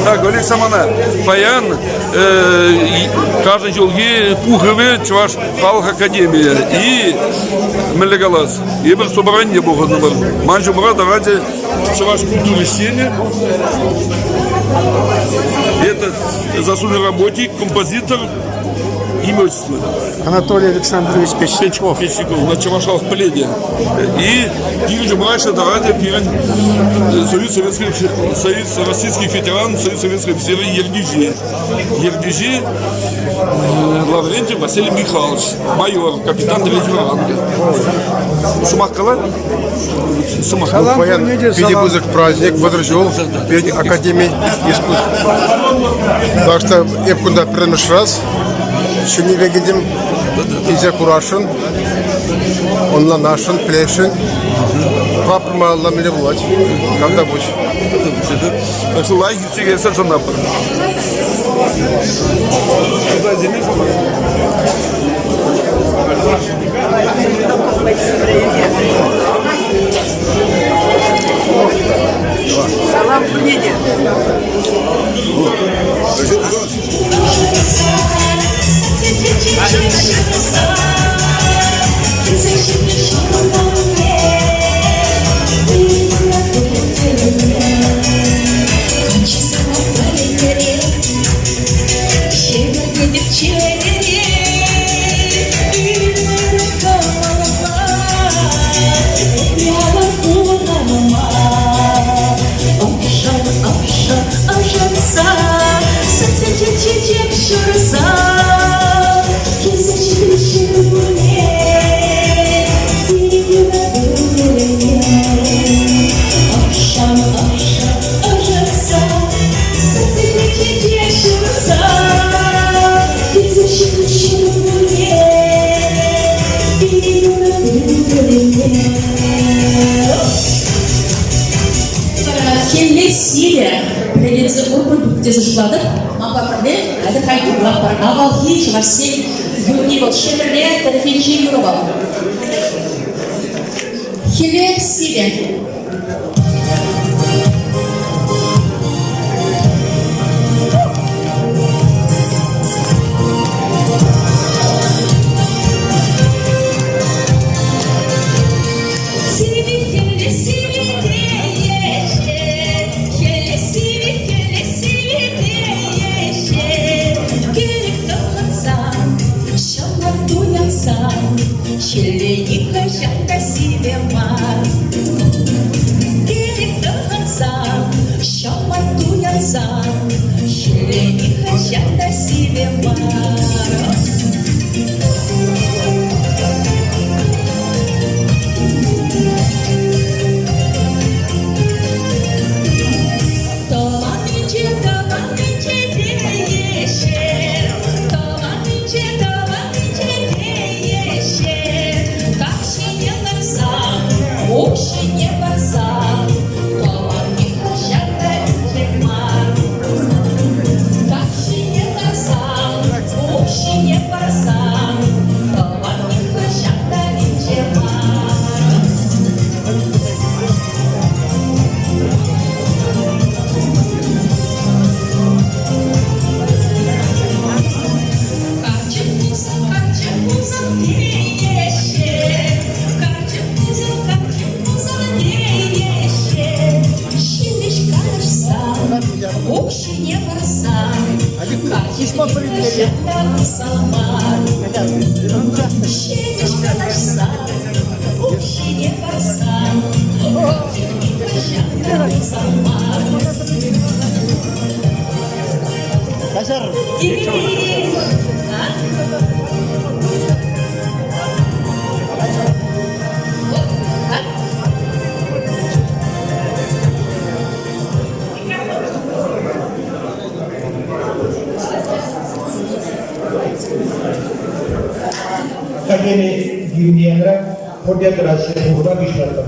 Так, Олег Самана, паян кашни ҫулхи пухӑвӗ Чӑваш халӑх академийӗ. И мӗнле калас, эпир собрание пухӑнтӑмӑр. Ман ҫумра тӑрать Чӑваш культура ӗҫченӗ. Это заслуженный работник, композитор, имя отчество. Анатолий Александрович Печников. Печников, на Чӑваш халӑх пӗлетӗ. И пирӗн ҫумра тӑрать пирӗн Союз Советских Союз Российских ветеран Союз Советских офицеров ертӳҫи. Ертӳҫи Лаврентьев Василий Михайлович, майор, капитан третьего ранга. Сӑмах кала? Сӑмах. Ну, паян питӗ пысӑк праздник, 30 ҫул пирӗн Академи искусств. Так что эп кунта пӗрремӗш раз ҫӗнӗ килтӗм, килсе курасшӑн, ӑнланасшӑн, пӗлесшӗн. Папӑрмалла мӗнле пулать, тавтапуҫ. Так что лайӑх ирттерессе шанатпӑр. Салам пурне те. Хӗлле сивӗ пӗлетсе курпӑр тесе шутлатӑп. Манпа пӗрле атя халь юрлатпӑр. Авалхи чӑвашсен юрри вӑл Ҫӗмӗрле тӑрӑхӗнчи юрӑ вӑл. Хӗлле сивӗ. Хӗлле нихӑҫан та сивӗ мар. Кирек тӑхӑнсан, ҫӑмӑл туянсан, хӗлле нихӑҫан та сивӗ мар. Тӑванӗнче, тӑванӗнче тееҫҫӗ, тӑванӗнче, тӑванӗнче тееҫҫӗ. Каҫхине ларсан, укҫине парсан, тӑван нихӑҫан та ӳкер мар. Каҫхине ларсан, укҫине парсан, тӑван нихӑҫан та инҫе мар. Карчӑк пулсан, карчӑк пулсан тееҫҫӗ, карчӑк пулсан, карчӑк пулсан тееҫҫӗ. Ҫимӗҫ калаҫсан, укҫине парсан, карчӑк нихӑҫан та усал мар. Ҫимӗҫ калаҫсан, укҫине парсан, карчӑк нихӑҫан та усал мар. Каҫар. Академи гимнӗ пурте тӑраҫҫӗ, пухӑва пуҫлатпӑр.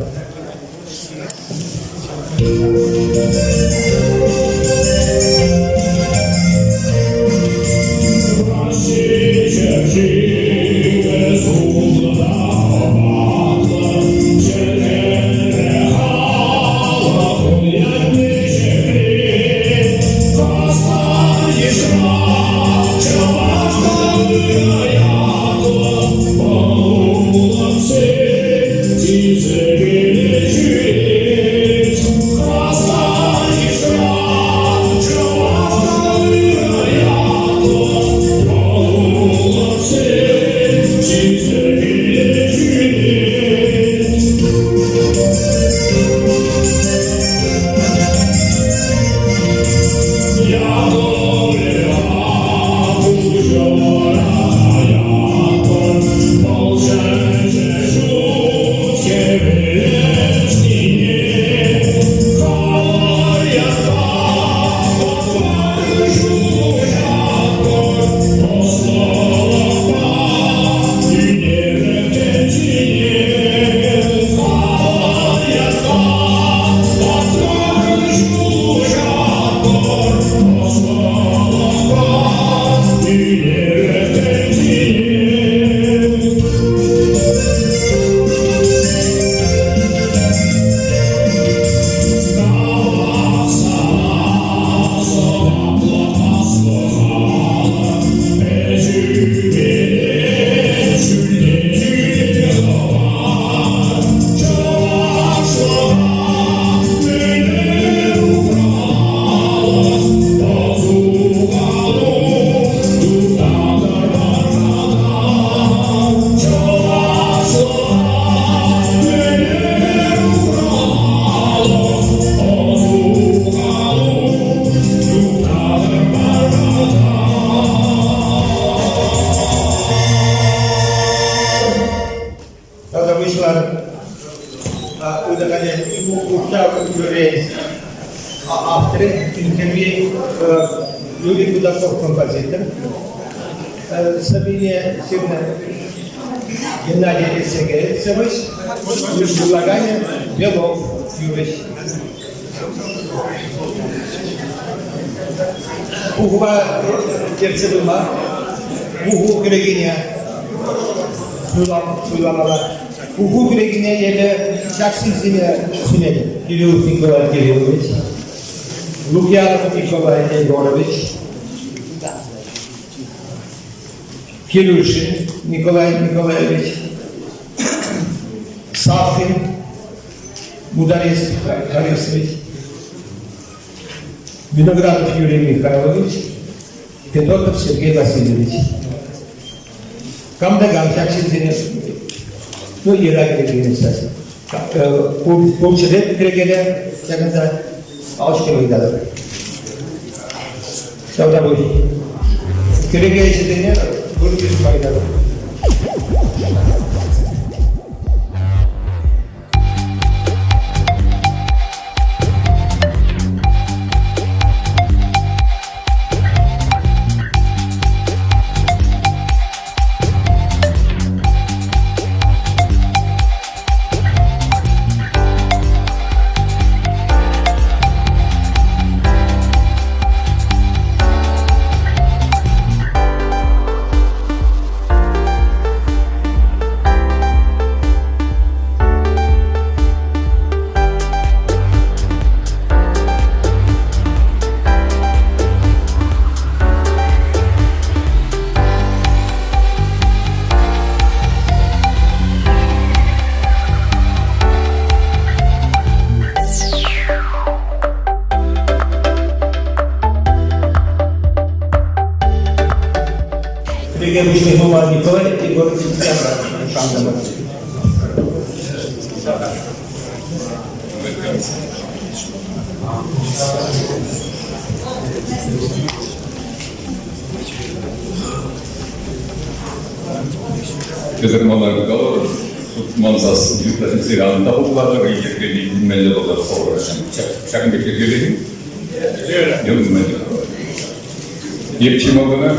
Тата выҫлар ытакане укҫа юрри авторӗ Сергей Юрий Кудаков композитор. Сабине ҫырнӑ Геннадий Сергеевич, юрлаканӗ Белов юрӑҫ. Пухӑва ертсе пыма пуху кӗрекене суйламалла. Пуху кӗрекене эпӗ ҫак ҫынсене сӗнетӗп. Кириллов Николай Кириллович, Лукьянов Николай Егорович, Кирюшин Николай Николаевич, Сафин Мударис Харисович, Виноградов Юрий Михайлович, Федотов Сергей Васильевич. Кам та кам ҫак ҫынсене ну, Ира кӗрекене Пулчӗ кӗрекене ҫакӑнта алӑ ыйтатӑп. Ҫавна пуҫ. Кӗреке ӗҫӗсене вырӑнти ыйтатӑп. Кӗнеке пуҫне хума Николай Егорович шантӑмӑр. Эсир мана калӑр, ман сас юлташсем ан та хуплатӑр, йӗркелемелле пулать хӑвӑр. Ҫакӑн пек йӗркелени? Йӗркелемелле. Эп чи малтанах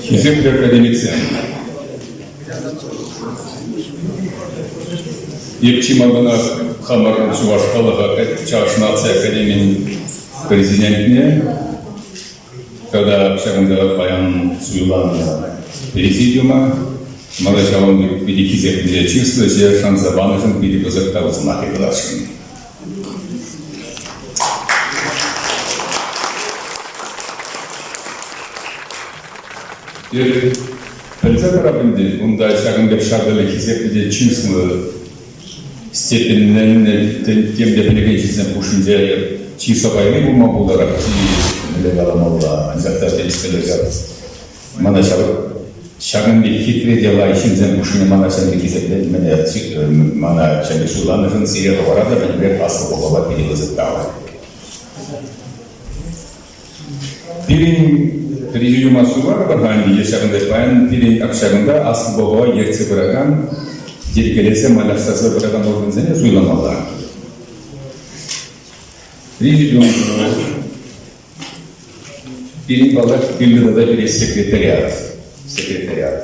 хисеплӗ академиксем. Эп чи малтанах хамӑрӑн Чӑваш халӑх Чӑваш наци академийӗн президентне тата ҫакӑнта паян суйланнӑ президиума мана ҫавӑн пек питӗ хисеплӗ чыслӑ ӗҫе шанса панӑшӑн питӗ пысӑк тав сӑмахӗ каласшӑн. Эп пӗлсе тӑрап ӗнтӗ, унта ҫакӑн пек ҫартӑллӑ хисеплӗ те чыслӑ степеньленнӗ тем те пӗлекен ҫынсем хушшинче чи сӑпайли пулма пултарать, чи мӗнле каламалла, анчах та тӗрӗс Мана ҫав ҫакӑн пек хитре те лайӑх ҫынсем хушшине мана ҫав пек хисеплетмелле, мана ҫав пек суйланӑшӑн сире хӑвӑра та пӗтӗмпех аслӑ пухӑва питӗ пысӑк тав. Пирӗн президиума суйларӑмӑр-ха ӗнтӗ ҫакӑнта паян пирӗн ак ҫакӑнта аслӑ пухӑва ертсе пыракан, йӗркелесе майлаштарса пыракан органсене суйламалла. Президиум пирӗн паллах кирлӗ тата пире секретариат. Секретариат.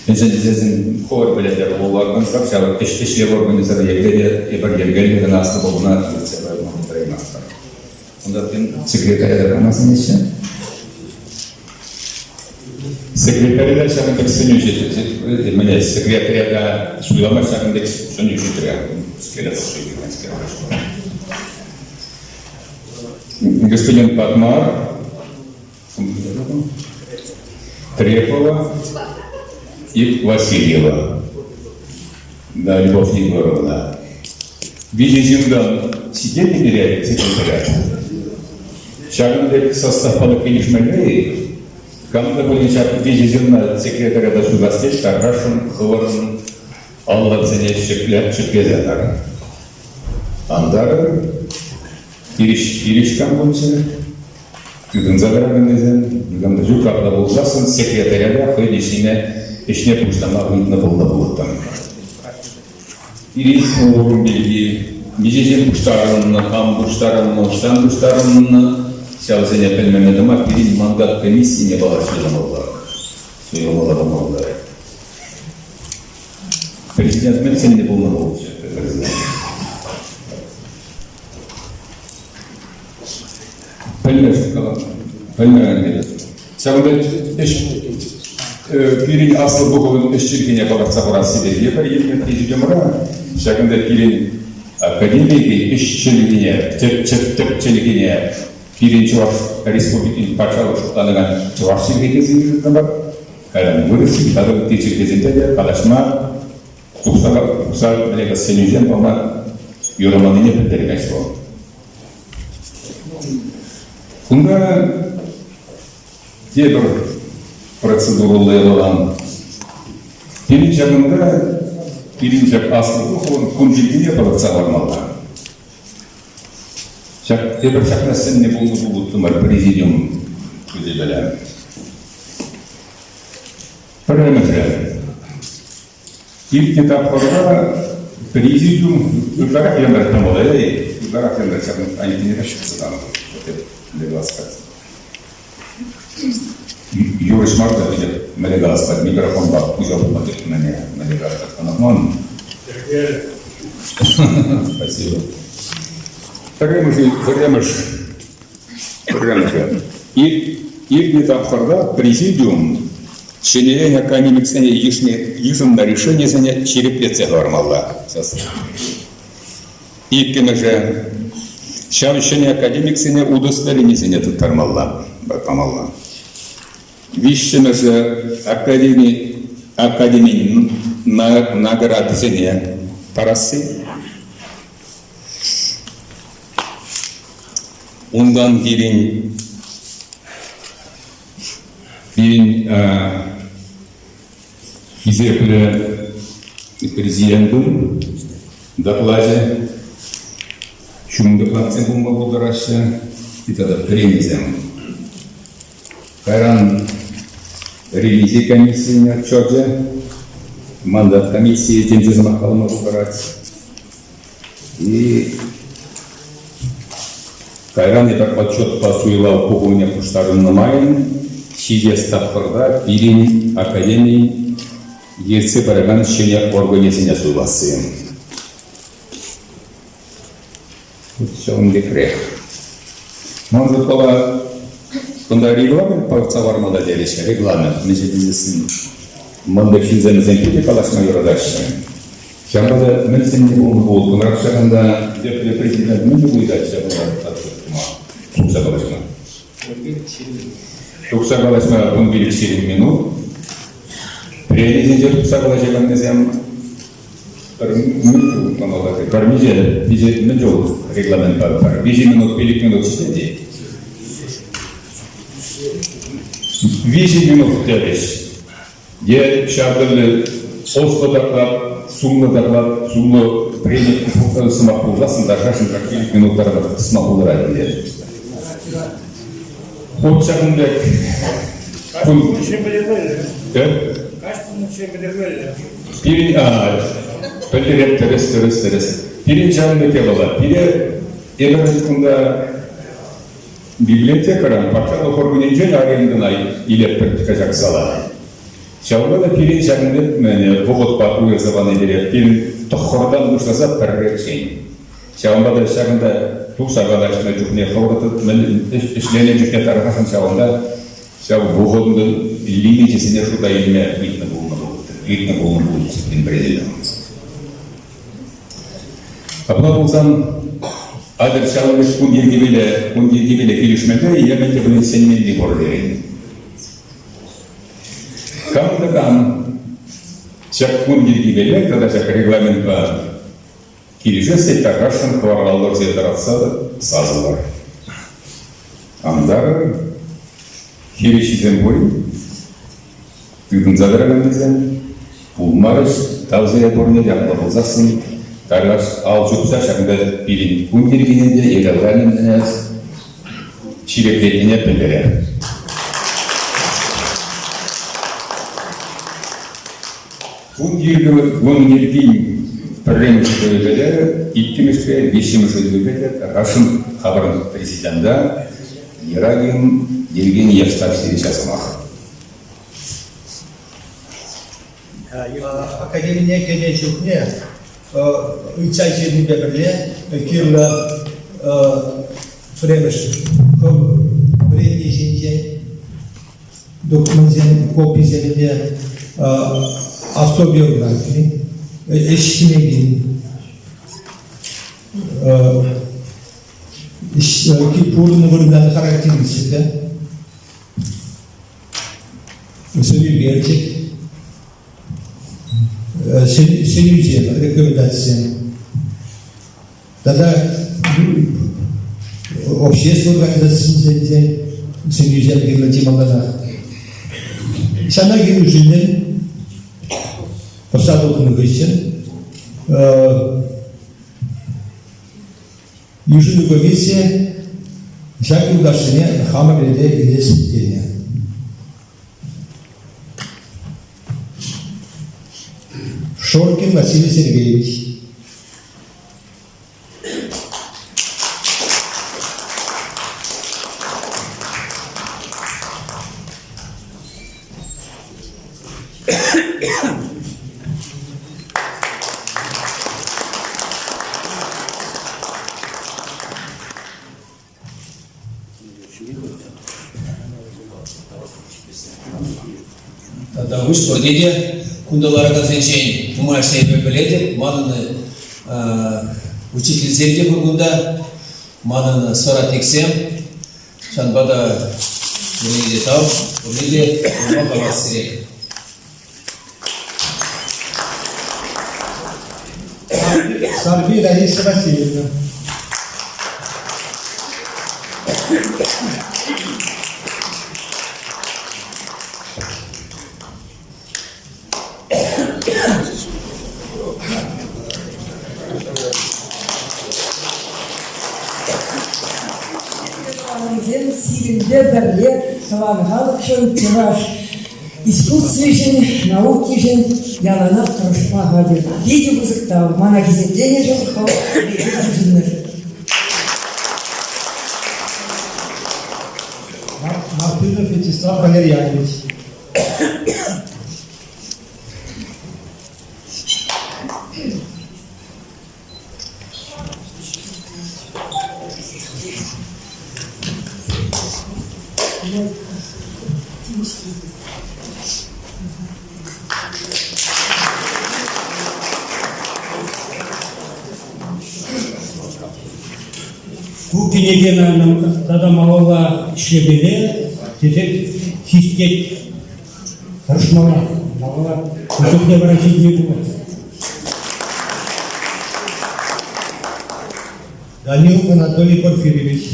Мӗншӗн тесен хӑвӑр пӗлетӗр, вӑл органсӑр ҫав ӗҫлев органӗсӗр епле те эпир йӗркеллӗ кӑна аслӑ пухуна ертсе пыма пултараймастпӑр. Унта секретаря пама сӗнеҫҫӗ. Секретаря ҫакӑн пек сӗнӳ ҫитрӗ. Мӗне секретаря суйлама ҫакӑн пек сӗнӳ ҫитрӗ. Господин Патмар, Трепова и Васильева. Да, Любовь Егоровна. Виҫӗ ҫынтан сидели пире секретаря. Ҫакӑн пек составпа килӗшмелле-и? Кам та пулин ҫак виҫӗ ҫынна секретаря та суйлас тет, тархасшӑн хӑвӑрӑн аллӑрсене ҫӗклесе тӑрӑр. Антарӑр. Хирӗҫ, хирӗҫ кам пулчӗ? Тытӑнса тӑраканнисем, никам та ҫук, апла пулсассӑн секретаря хӑйӗн ӗҫне, ӗҫне пуҫлама ыйтнӑ пулнӑ пулӑттӑм. Пирӗн форум пирки миҫе ҫын пуҫтарӑннӑ, кам пуҫтарӑннӑ, ӑҫтан пуҫтарӑннӑ, ҫавсене пӗлмеме тӑма пирӗн мандат комиссине палӑр суйламалла. Суйламалла пулмалла. Президент мӗн сӗннӗ пулнӑ пулчӗ, президент? Пӗлмӗш пӗлмерӗм Ҫавӑн пек ӗҫ пирӗн аслӑ пухӑвӑн ӗҫ чӗлхине палӑртса хурассипе эпир иртнӗ президиумра ҫакӑн пек пирӗн академики ӗҫ чӗлхине, тӗп тӗп чӗлхине пирӗн Чӑваш Республикин патшалӑх шутланакан чӑваш чӗлхи тесе йышӑнтӑмӑр. Кайран вырӑс тата ытти чӗлхесемпе те калаҫма тухса тухса сӗнӳсем пама юраманнине пӗлтермест вӑл. Кунта тепӗр процедурӑллӑ япалан. Пирӗн ҫакӑнта пирӗн ҫак аслӑ пухӑвӑн кун йӗркине палӑртса хӑвармалла. Ҫак тепӗр ҫакна сӗннӗ пулнӑ пулӑттӑмӑр президиум пӗле. Пӗрремӗшӗ. Иртнӗ тапхӑрта президиум ытларах янрать тӑмалла, ытларах янрать ҫакӑн айккине ҫутса танӑ. Юрӑҫ мар та питӗ мӗне калас пать, микрофонпа пуҫа пулма мӗне мӗне калас хӑнӑхман. Спасибо. Пӗрремӗш, пӗрремӗш, пӗрремӗшӗ. Иртнӗ тапхӑрта президиум ҫӗнӗрен академиксене йышӑннӑ решенисене ҫирӗплетсе хӑвармалла. Иккӗмӗшӗ, ҫав ҫӗнӗ академиксене удостоверенисене тыттармалла, памалла. Виҫҫӗмӗшӗ, академи, академин наградисене парасси. Унтан пирӗн пирӗн хисеплӗ президентӑн доклачӗ ҫум докладсем пулма пултараҫҫӗ и тата премисем. Кайран. Ревизи комиссийӗн отчечӗ, мандат комиссийӗ темиҫе сӑмах калама пултарать. И кайран эпир отчетпа суйлав пухӑвне пуҫтарӑннӑ майӑн ҫитес тапхӑрта пирӗн академин ертсе пыракан ҫӗнӗ органӗсене суйласси. Ҫавӑн пекрех. Ман шутпала, кунта регламент палӑртса лармалла терӗҫ. Регламент мӗншӗн тесессӗн ман пек ҫынсем вӗсем питӗ калаҫма юратаҫҫӗ. Ҫавӑнпа та мӗн сӗннӗ пулнӑ пул, кунрах ҫакӑнта тӗплӗ президент мӗн те ыйтать ҫакӑнта тухса калаҫма. Тухса калаҫма 15-20 минут. Пренисенче тухса калаҫаканнисем Пӗр пӗр миҫе, миҫе, мӗн чул регламентпа? Пӗр 3 минут, 5 минут ҫитет-и? 3 минут терӗҫ. Е ҫав тӗрлӗ ӑслӑ доклад, сумлӑ доклад, сумлӑ прени сӑмах пулсассӑн та шашӑн 5 минут таран сӑмах пултарать ӗнтӗ. Вот ҫакӑн пек кун. Каҫ пулнӑччен пӗтермелле. Пирӗн пӗлтереп тӗрӗс, тӗрӗс, тӗрӗс. Пирӗн ҫавӑн пек япала. Пире эпир кунта библиотекӑран патшалӑх органӗнчен арендӑна илетпӗр ҫак сала. Ҫавӑнпа та пирӗн ҫакӑн пек вӑхӑтпа уйӑрса пани пире пирӗн тӑххӑртан пуҫласа пӗрреччен. Ҫавӑнпа та ҫакӑнта тухса калаҫнӑ чухне хӑвӑрт ӗҫленӗ чухне тархасшӑн ҫавӑнта Ҫав вӑхӑтӑн лимичӗсене шута илме ыйтнӑ пулнӑ ыйтнӑ пулнӑ пулчӗ президент. Апла пулсан, атьӑр ҫавӑн пек кун йӗркипеле, кун йӗркипеле килӗшмелле е мӗн те пулин сӗнмелли пур терӗн. Кам та кам ҫак кун йӗркипеле тата ҫак регламентпа килӗшес те тархасшӑн хӑвармаллӑхсене тӑратса сасӑлӑр. Антарӑр, хирӗҫҫисем пуль, тытӑнса тӑраканнисем пулмарӗҫ, тавсене пурне те апла пулсассӑн тархас ал ҫупса ҫакӑнта пирӗн кун йӗркине те регламентне ҫирӗплетнине пӗлтерер. Кун йӗркин пӗрремӗш ыйтӑвӗпе, иккӗмӗшпе, виҫҫӗмӗш ыйтӑвӗпе те тархасшӑн хамӑрӑн президента Ерагин Евгений Евстафьевича сӑмах. Академине кӗнӗ чухне ыйтса ҫырнипе пӗрле кирлӗ пӗрремӗш вӗренни ҫинчен документсен кописемпе автобиографи, ӗҫ кӗнекин, пурӑннӑ вырӑнтан характеристика, сӑнӳкерчӗк, сӗнӳсем, рекомендацисем тата общество организацийӗсенчен сӗнӳсем кирлӗ чи малтанах. Ҫавна килӗшӳллӗн пӑхса тухнӑ хыҫҫӑн йышӑну комиссийӗ ҫак юлташсене хамӑр рете илес тенӗ. Шоркин Василий Сергеевич. Тата пуҫ пурне те кунта ларакансенчен нумайӑшне эпӗ пӗлетӗп. Манӑн учительсем те пур кунта, манӑн соратниксем. Ҫавӑнпа та пурне те тав, пурне те курма хавас сире. Сарпи Раиса Васильевна. Тӑвансем сирӗнпе пӗрле тӑван халӑхшӑн чӑваш. Искусствишӗн, наукишӗн яланах тӑрӑшма хатӗр. Питӗ пысӑк тав мана хисепленӗшӗн, хӑв йышӑннӑшӑн. Мартынов Вячеслав Валерьянович. Ку кӗнекене тата малалла ӗҫлемелле тесе хистет. Тӑрӑшмалла, малалла. Ку чухне вара ҫитӗнӳ пулать. Данилов Анатолий Порфирьевич.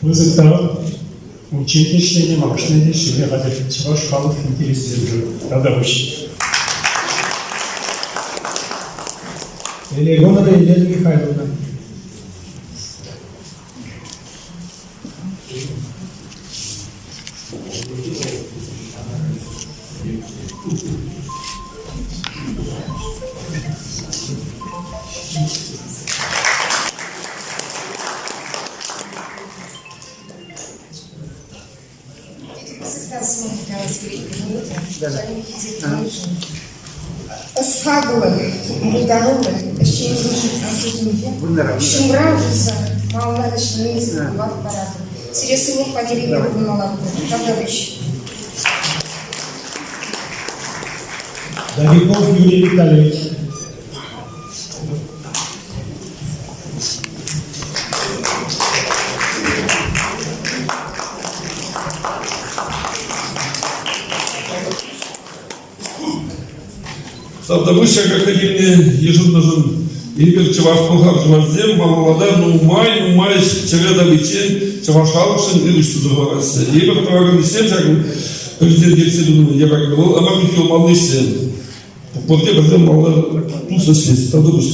Пысӑк тав унччен те ӗҫленӗ, малашне те ӗҫлеме хатӗр чӑваш халӑх интересӗсемшӗн. Тавтапуҫ. Элеонора Елена Михайловна. Ӑс-хакӑлӑх, пултарулӑх ӗҫченсемшӗн аслисемпе ҫумра пулса малалла ӗҫлеме сывлӑх паратӑп. Сире сывлӑхпа телейпе пурӑнмалла пултӑр. Тавтапуҫ. Давидов Юрий Витальевич. Тавтапуҫ ҫак академине йышӑннӑшӑн. Эпир чӑваш пӑлхар чӑвашсем малалла та нумай-нумай чӗре тавиччен чӑваш халӑхшӑн ырӑ ӗҫ туса хӑвараҫҫӗ. Эпир тӑвакан ӗҫсем ҫак президент ертсе пынӑ Япакин вӑл ӑна юлмалли ӗҫсем. Пурте пӗрле малалла туслӑ ӗҫлес. Тавтапуҫ.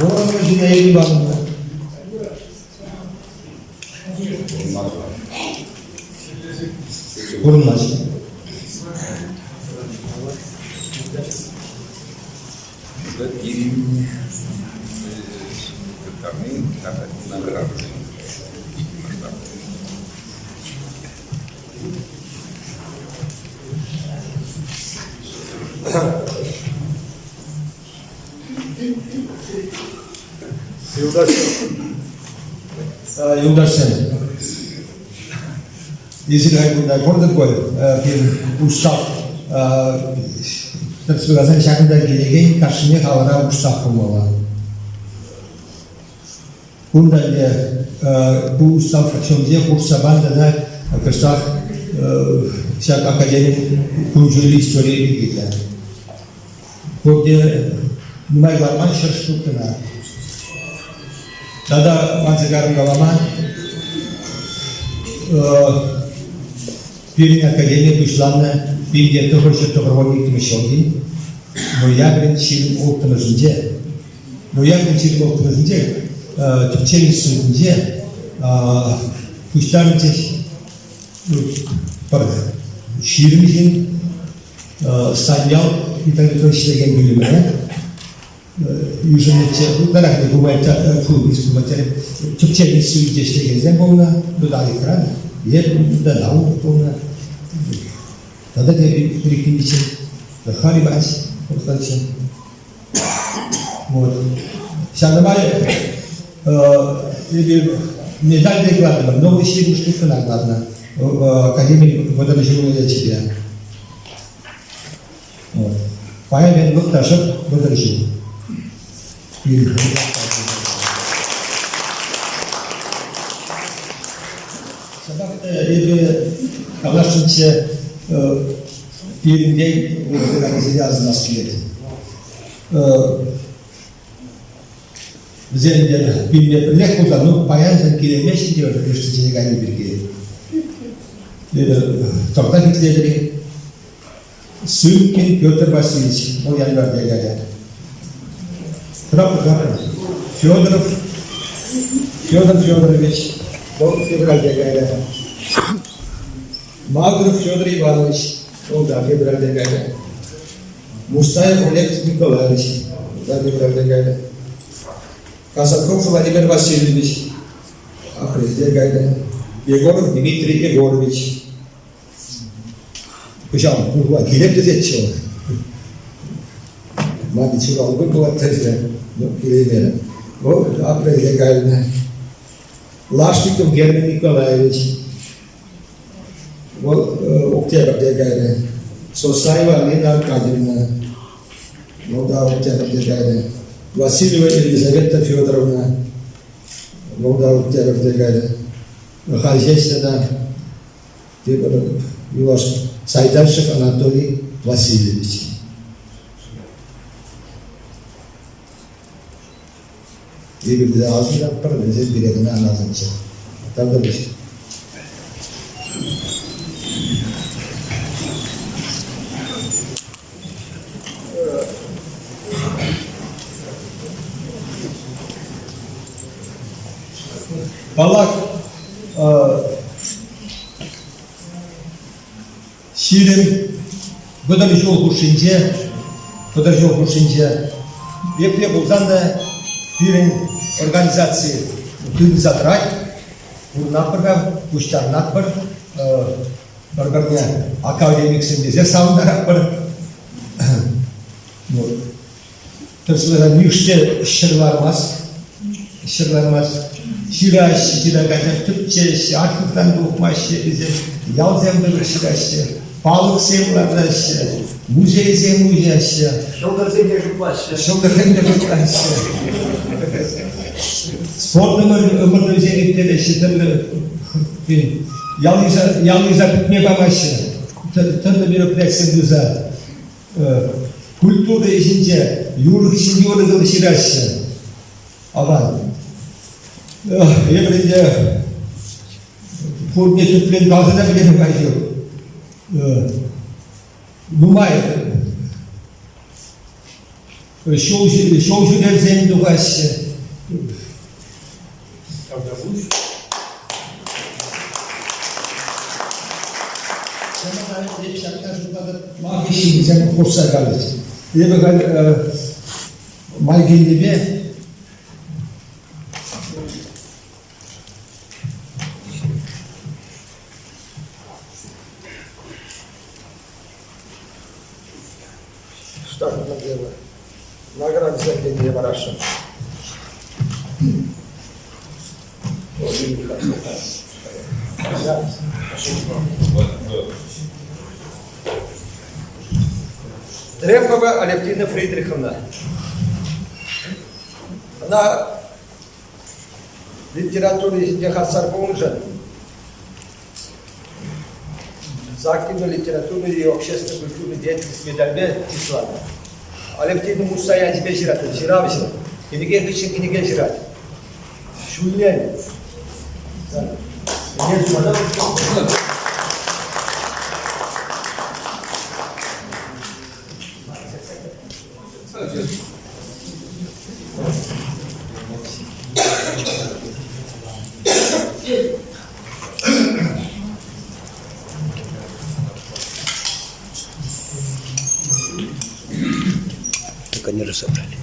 Воронова Зинаида Ивановна. Пурӑнмасть. Юлташсем, эсир халь кунта куртӑр пуль, пирӗн устав тӗрӗс ҫакӑнта килекен кашнине халӑха устав пулмалла. Кунта ӗнтӗ ку устав ҫумӗнче хушса пан тата кӑштах ҫак академин кун-ҫулӗ историйӗ пирки те. Пурте нумай ларман ҫӗршыв кӑна. Тата манса карӑм калама, пирӗн академи пуҫланнӑ 1992 ҫулхи ноябрӗн 26-мӗшӗнче. Ноябрӗн 26-мӗшӗнче тӗпчев институтӗнче пуҫтарӑнчӗҫ пӗр 20 ҫын Станьял Виталий Петрович ӗҫлекен пӳлӗмре йышӑннӑччӗ. Ытларах гуманитари тӗпчев институтӗнче ӗҫлекенсем пулнӑ, Тутарикран, е да наука пулнӑ. Тата те пӗр-иккӗнччӗ. Захар Иванович пулсаччӗ. Вот. Ҫавна май эпир медаль те кӑлартӑмӑр, новый ҫыру штук кӑна кӑларнӑ Академи вӑтам ҫулӗ ячӗпе. Вот. Паян мен вӑл та шӑп 30 ҫул. Ҫапах та эпӗ каласшӑнччӗ, пирӗнтен вырӑнсене асӑнас килет. Вӗсем ӗнтӗ пирӗнпе пӗрлех пулсан, ну, паян вӗсем килеймеҫҫӗ те леш тӗнчене кайни пирки. Тӑртах итлетӗр-и? Сымкин Петр Васильевич, вӑл январьте кайрӗ. Федоров Федор Федорович, вӑл февральте кайрӗ. Магров Федор Иванович, вӑл та февральте кайрӗ. Мустаев Олег Николаевич, вӑл та февральте кайрӗ. Казаков Владимир Васильевич, апрельте кайрӗ. Егоров Дмитрий Егорович, Кӑҫал пухӑва килеп тесеччӗ вӑл. Ман ҫуралнӑ пулать тесе, ну, килеймерӗм. Вӑл апрельте кайнӑ. Лашников Герман Николаевич. Вӑл октябрьте кайрӗ. Сосаева Алина Аркадьевна. Вӑл та октябрьте кайрӗ. Васильева Елизавета Федоровна. Вӑл та октябрьте кайрӗ. Халь ҫеҫ тата тепӗр юлаш Сайдашев Анатолий Васильевич. Эпир те асӑнатпӑр, вӗсем пире кӑна ан асӑнччӑр. Тавтапуҫ. Паллах, 20 30 ҫул хушшинче, 30 ҫул хушшинче епле пулсан та пирӗн организаци тытӑнса тӑрать, пурӑнатпӑр-ха, пуҫтарӑнатпӑр, пӗр-пӗрне академиксем тесе савӑнтаратпӑр. Вот. Тӗрӗслесе нӳште ҫӗр лармасть, ҫӗр лармасть. Ҫыраҫҫӗ, ҫыракансем тӗпчеҫҫӗ, архивран тухмаҫҫӗ вӗсем, ялсем тӑрӑх ҫыраҫҫӗ, палӑксем лартаҫҫӗ, музейсем уҫаҫҫӗ. Ҫӑлтӑрсем те шутлаҫҫӗ. Ҫӑлтӑрсем те шутлаҫҫӗ. Спорт ӑмӑртӑвӗсем ирттереҫҫӗ, тӗрлӗ ял-йыша пӗтме памаҫҫӗ, тӗрлӗ мероприятисем туса. Культура ӗҫӗнче юрӑ хыҫҫӑн юрӑ ҫыраҫҫӗ. Аван. Эпир ӗнтӗ пурне тӗплӗн каласа та пӗтерме май ҫук. Нумай ҫул ҫӳревсем тухаҫҫӗ. Ҫакна шутлатӑп, ман ҫынсем хушса калӗҫ. Эпӗ халь май килнипе Что дело? Награда за парашӑн. Трепова Алевтина Фридриховна. Она литература ӗҫӗнче хастар пулнӑшӑн За активную литературную и общественно-культурную деятельность медальпе чысланӑ. Алевтина Мусса ячӗпе ҫырать, ҫыравҫӑ. Кӗнеке хыҫҫӑн кӗнеке ҫырать. Ҫуллен. Только не разобрали.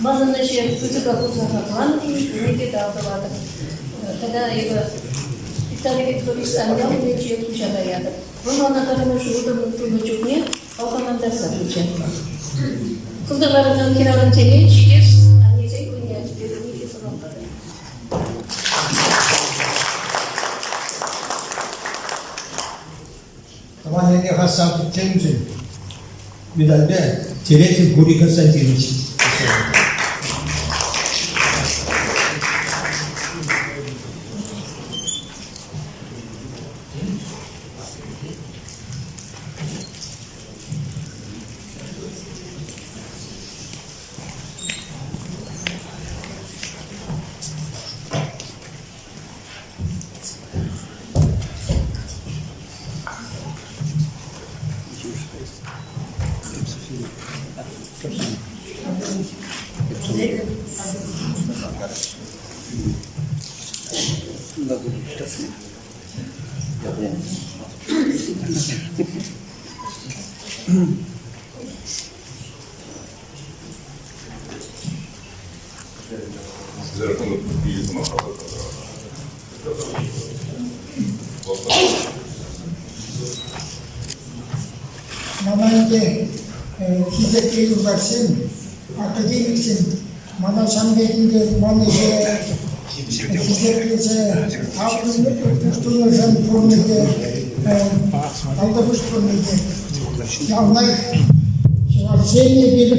Манӑн ӗҫе пысӑка хурса хакланӑшӑн пурне те тав тӑватӑп. Тата эпӗ Виталий Петрович Станьял умӗнче пуҫа таятӑп. Вӑл мана пӗрремӗш утӑм тунӑ чухне хавхалантарса пычӗ. Кӑнтӑрларакан хӗрарӑмсене ҫитес аннесен кунне ячӗпе пурне те саламлатӑп. Тӑван Тӑван ене хастар тӗпченӗшӗн медальпе Терентьев Гурий Константинович. Мана ӗнтӗ хисеплӗ юлташсем, академиксем, мана ҫавӑн пек ӗнтӗ ман ӗҫе хисеплесе тунӑшӑн пурне те тавтапуҫ пурне те. Яланах чӑвашсем эпир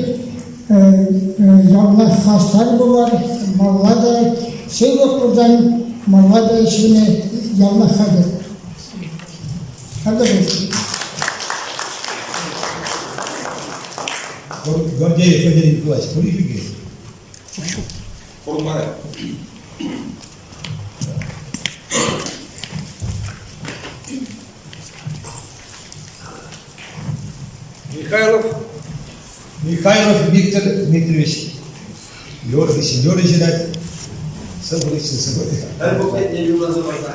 Яланах хастар пулар, малла та сывлӑх пулсан малла та ӗҫлеме яланах хатӗр. Хатӗр Гордеев Валерий Николаевич, пур-и Курмарӗ. Михайлов Михайлов Виктор Дмитриевич Юрӑ юрӑ ҫырать, сӑвӑ хыҫҫӑн сӑвӑ. Пӗр буклетне юрласа парса.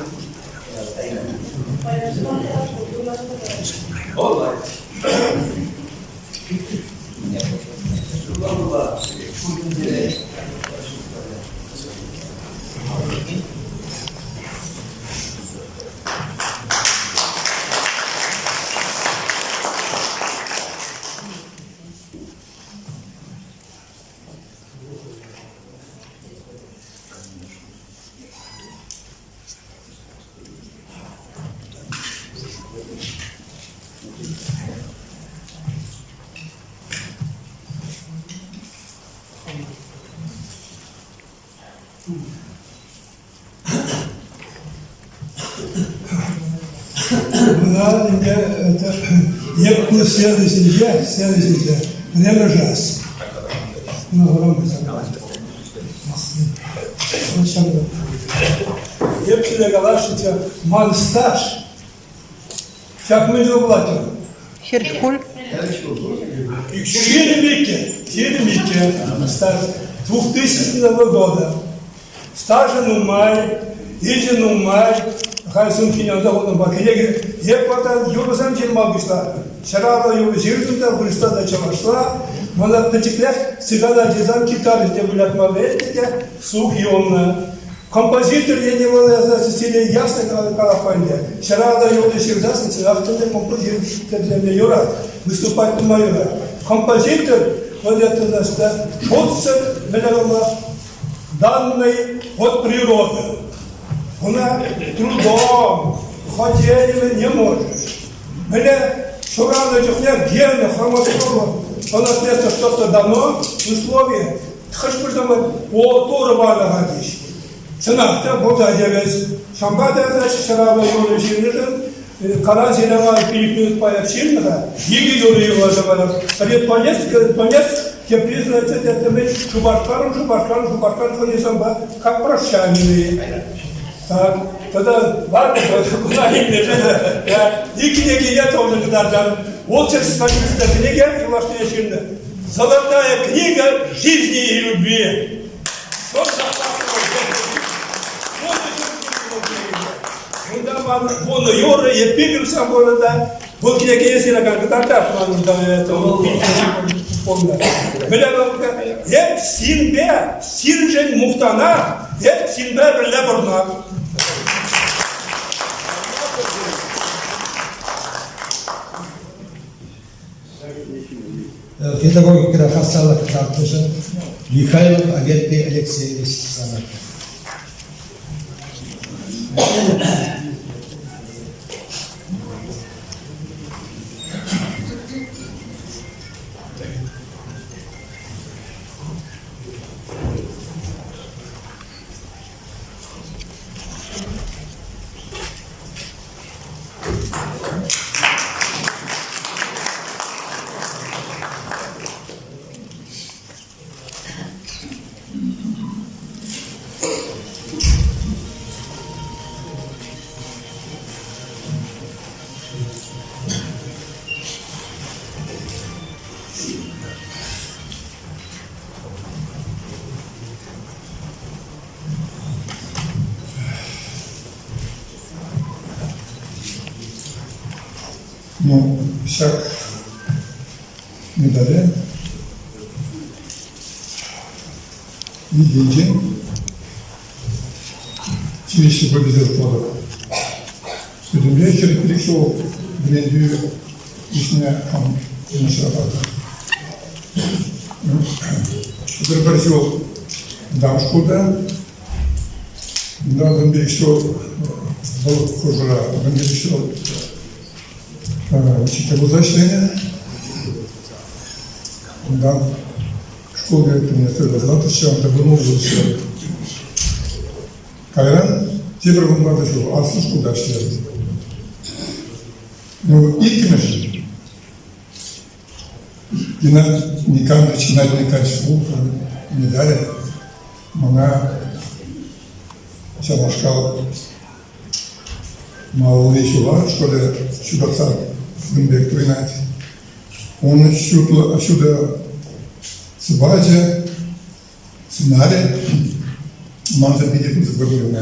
Мана ӗнтӗ эп ку сцена ҫинче, сцена ҫинче пӗрремӗш раз. Эп сире каласшӑнччӗ, ман стаж ҫак мӗн чул пулать? Хӗрӗх пуль. 22, 22 стаж 2000 года. Стажӗ нумай, ӗҫӗ нумай. Халь сумкине унта хутӑмпа кӗнеке эп вара юрӑсем ҫырма пуҫларӑм. Ҫӑраллӑ юрӑ ҫыртӑм та вырӑсла та чӑвашла. Мана пӗчӗклех цыган ачисем гитара те вылятма вӗрентнӗ те слух юлнӑ. Композитор тени вӑл сире ясно калап ӗнтӗ. Ҫӑраллӑ юрӑ ҫырсассӑн чӑнах тӗнче композитор юрать, выступать тума юрать. Композитор вӑл это шутсӑр мӗне данный от природы. Она трудом, хотениями не можешь. Мӗне шуранӑ чухне гена, хромосома, по наследству что-то дано, условие, хӑш-пӗр самай о Турӑ панӑ-ха теҫ. Чӑнах та, пулса тивес. Ҫавӑнпа та ҫӑраллӑ юрӑ ҫырнӑшӑн Кара ҫырама пилӗк минутпа эп ҫырнӑ-ха, икӗ юрӑ юрласа парап. Пӗри Донецк, Донецк, тепри, значит, это мы Шупашкарӑн, Шупашкарӑн, Шупашкар хӑнисемпе как прощание. Так, тогда ладно, куна илнӗшӗн ик кӗнекене тоже кӑтартам. Отчество кӗнеке юлашкине ҫырнӑ. Золотая книга жизни и любви. Унта ман вунӑ юрӑ е пилӗк сан пулнӑ та, вӑл кӗнекене ҫыракан кӑтартать ман унта помню. Эп сирпе, сиршӗн мухтанап, эп сирпе пӗрле пурӑнап. Педагогикӑра хастарлӑх кӑтартнӑшӑн Михайлов Аверкий Алексеевич сана. Ну, ҫак медале икӗ тивӗҫлӗ пуль тесе шутлатӑп. Пӗтӗмпе 45 ҫул вӗрентӳ ӗҫне хам пурнӑҫра патӑм. Пӗр-пӗр ҫул вӑтам шкулта, унтан 15 ҫул вӑл хушӑра 15 ҫул учитель пулса ӗҫленӗ. Унтан шкул директорне суйласа лартаҫҫӗ, унта вырӑн Кайран тепӗр вунтӑватӑ ҫул аслӑ шкулта ӗҫлерӗм. Ну, иккӗмӗш Геннадий Никандрович Геннадий Никандрович Волков медалӗ мана ҫавнашкал малалли ҫула, что ли, ҫутатса ун пек туйӑнать. Унӑн ҫутӑ сӑпачӗ, сӑнарӗ маншӑн питӗ пысӑк вырӑн.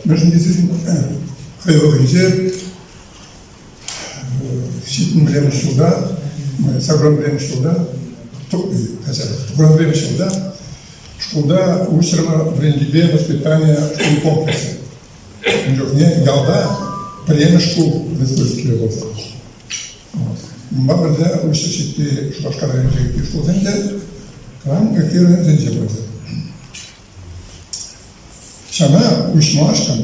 Мӗншӗн тесен хӑй вӑхӑтӗнче 71 ҫулта, 81 ҫулта, 91 ҫулта шкулта уҫрӑмӑр вӗрентӳпе воспитани шкул комплексӗ. Ун чухне ялта пӗрремӗш шкул республикире пулса. Унпа пӗрле уҫӑ ҫитти Шупашкар районӗнчи ытти шкулсем те, тӑван ытти районсенче пулчӗ. Ҫавна уҫмашкӑн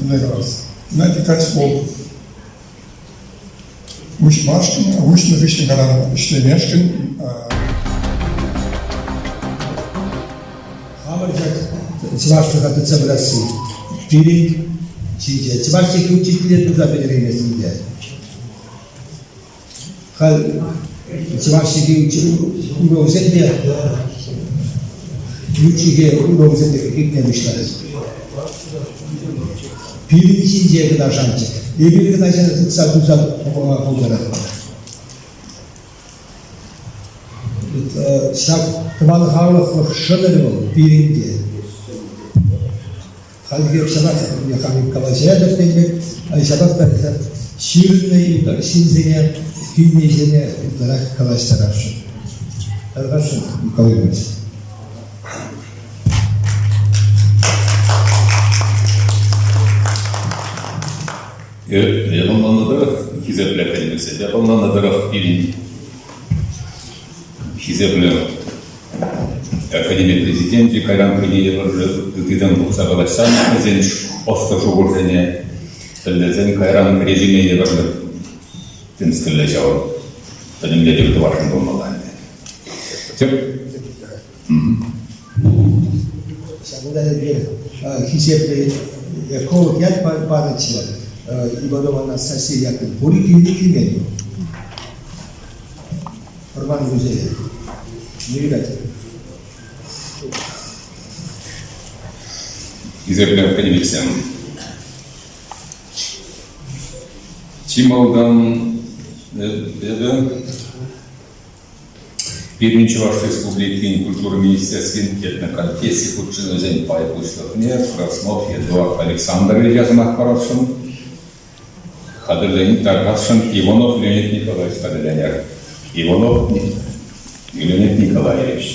мӗнле калас, Геннадий Кольцов уҫмашкӑн, уҫнӑ хыҫҫӑн калан ӗҫлемешкӗн Хамӑр ҫак чӑвашлӑха тытса пырасси пирӗн ҫинче. Чӑваш чӗлхи учителе туса пӗтереймест ӗнтӗ. Халь чӑваш чӗлхи урокӗсем те ют чӗлхе урокӗсем те иртме пуҫларӗҫ. Пирӗн ҫинче кӑна шанчӑк. Эпир кӑна ҫавна тытса туса пултаратпӑр. Ҫак тӑван халӑхлӑх шӑнӑрӗ вӑл пирӗнте. Хальхи ҫапах хам калаҫатӑп тенӗ пек, ҫапах та ҫырнӑ ҫынсене, килнисене ытларах калаҫтарасшӑн. Тархасшӑн, Николай Иванович. Ӑнланнӑ тӑрӑх, хисеплӗ академиксемпе ӑнланнӑ тӑрӑх пирӗн хисеплӗ академи президенчӗ кайран хӑйне евӗрлӗ ыйтусем тухса калаҫсан вӗсен ӑслӑ шухӑшӗсене пӗлтерсен кайран резюме евӗрлӗ темскерле ҫав пӗтӗмлетӳ тӑвасшӑн пулмалла ӗнтӗ. Тӗп Ҫакӑнта эпир хисеплӗ эколог ят панӑччӗ Иванова Анастасия ятлӑ. Пур килни килмен. Вӑрман музейӗ. Не видать. Хисеплӗ академиксем, чи малтан эпӗ Пирӗн Чӑваш Республикин культура министерствин этноконфесси хутшӑнӑвӗсен пай пуҫлӑхне Краснов Эдуард Александровича сӑмах парасшӑн. Хатӗрленӳ тархасшӑн Иванов Леонид Николаевич хатӗрленӗр. Иванов Леонид Николаевич.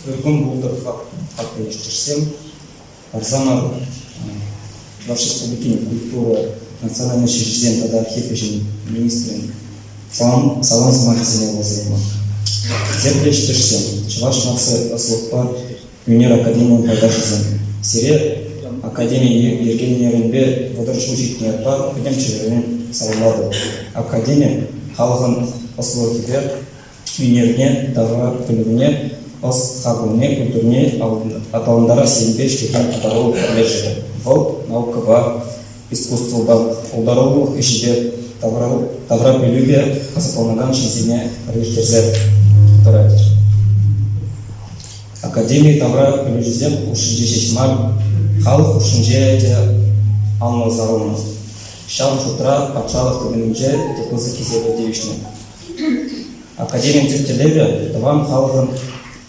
Ыркун пултӑр хаклӑ ӗҫтешсем. Парсамӑр Чӑваш Республикин культура, национальнӑй ӗҫӗсен тата архив ӗҫӗн министрӗн салам, салам сӑмахӗсене вуласа илнӗ. Хисеплӗ ӗҫтешсем, Чӑваш наци ӑслӑхпа ӳнер академийӗн пайташӗсем, сире академи йӗркеленӗренпе 30 ҫул ҫитнӗ ятпа пӗтӗм чӗререн саламлатӑп. Академи халӑхӑн ӑслӑлӑхӗпе ӳнерне, тавра пӗлӗвне, ӑс-хакӑлне, культурине аталантарас енӗпе ӗҫлекен пултарулӑх пӗрлешӗвӗ. Вӑл наукӑпа, искусствӑпа, пултарулӑх ӗҫӗпе, тавра пӗлӳпе кӑсӑкланакан ҫынсене пӗрлештерсе тӑрать. Академи тавра пӗлӳҫӗсем хушшинче ҫеҫ мар, халӑх хушшинче те анлӑ сарӑлнӑ. Ҫав шутра патшалӑх тытӑмӗнче те пысӑк хисепе тивӗҫнӗ. Академин тӗп тӗллевӗ тӑван халӑхӑн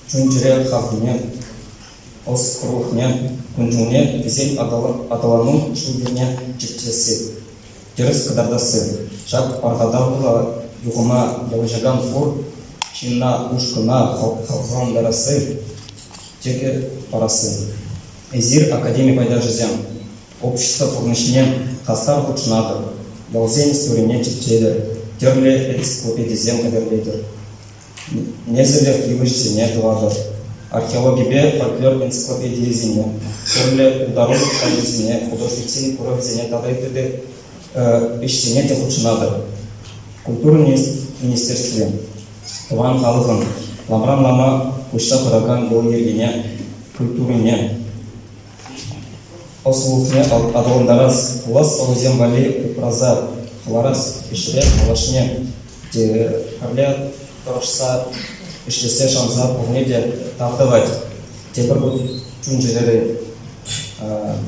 чун-чӗре хавхине, ӑс-пурлӑхне, кун-ҫулне, вӗсен аталану ҫул-йӗрне тӗпчесси, тӗрӗс кӑтартасси. Ҫак пархатарлӑ юхӑма явӑҫакан пур ҫынна ушкӑна хавхалантарасси, тӗкӗ парасси. Эсир, академи пайташӗсем, общество пурнӑҫне хастар хутшӑнатӑр, ялсен историне тӗпчетӗр, тӗрлӗ энциклопедисем хатӗрлетӗр, несӗлӗх йывӑҫӗсене тӑватӑр, археологипе фольклор энциклопедийӗсене, тӗрлӗ пултарулӑх каҫӗсене, художниксен куравӗсене тата ытти ӗҫсене те хутшӑнатӑр. Культура министерстви тӑван халӑхӑн ламран лама куҫса пыракан йӑли-йӗркине, культурине, ӑслӑлӑхне аталантарас, пулас ӑрусем валли упраса хӑварас ӗҫре малашне те пӗрле тӑрӑшса ӗҫлессе шанса пурне те тав тӑвать. Тепӗр хут чун-чӗререн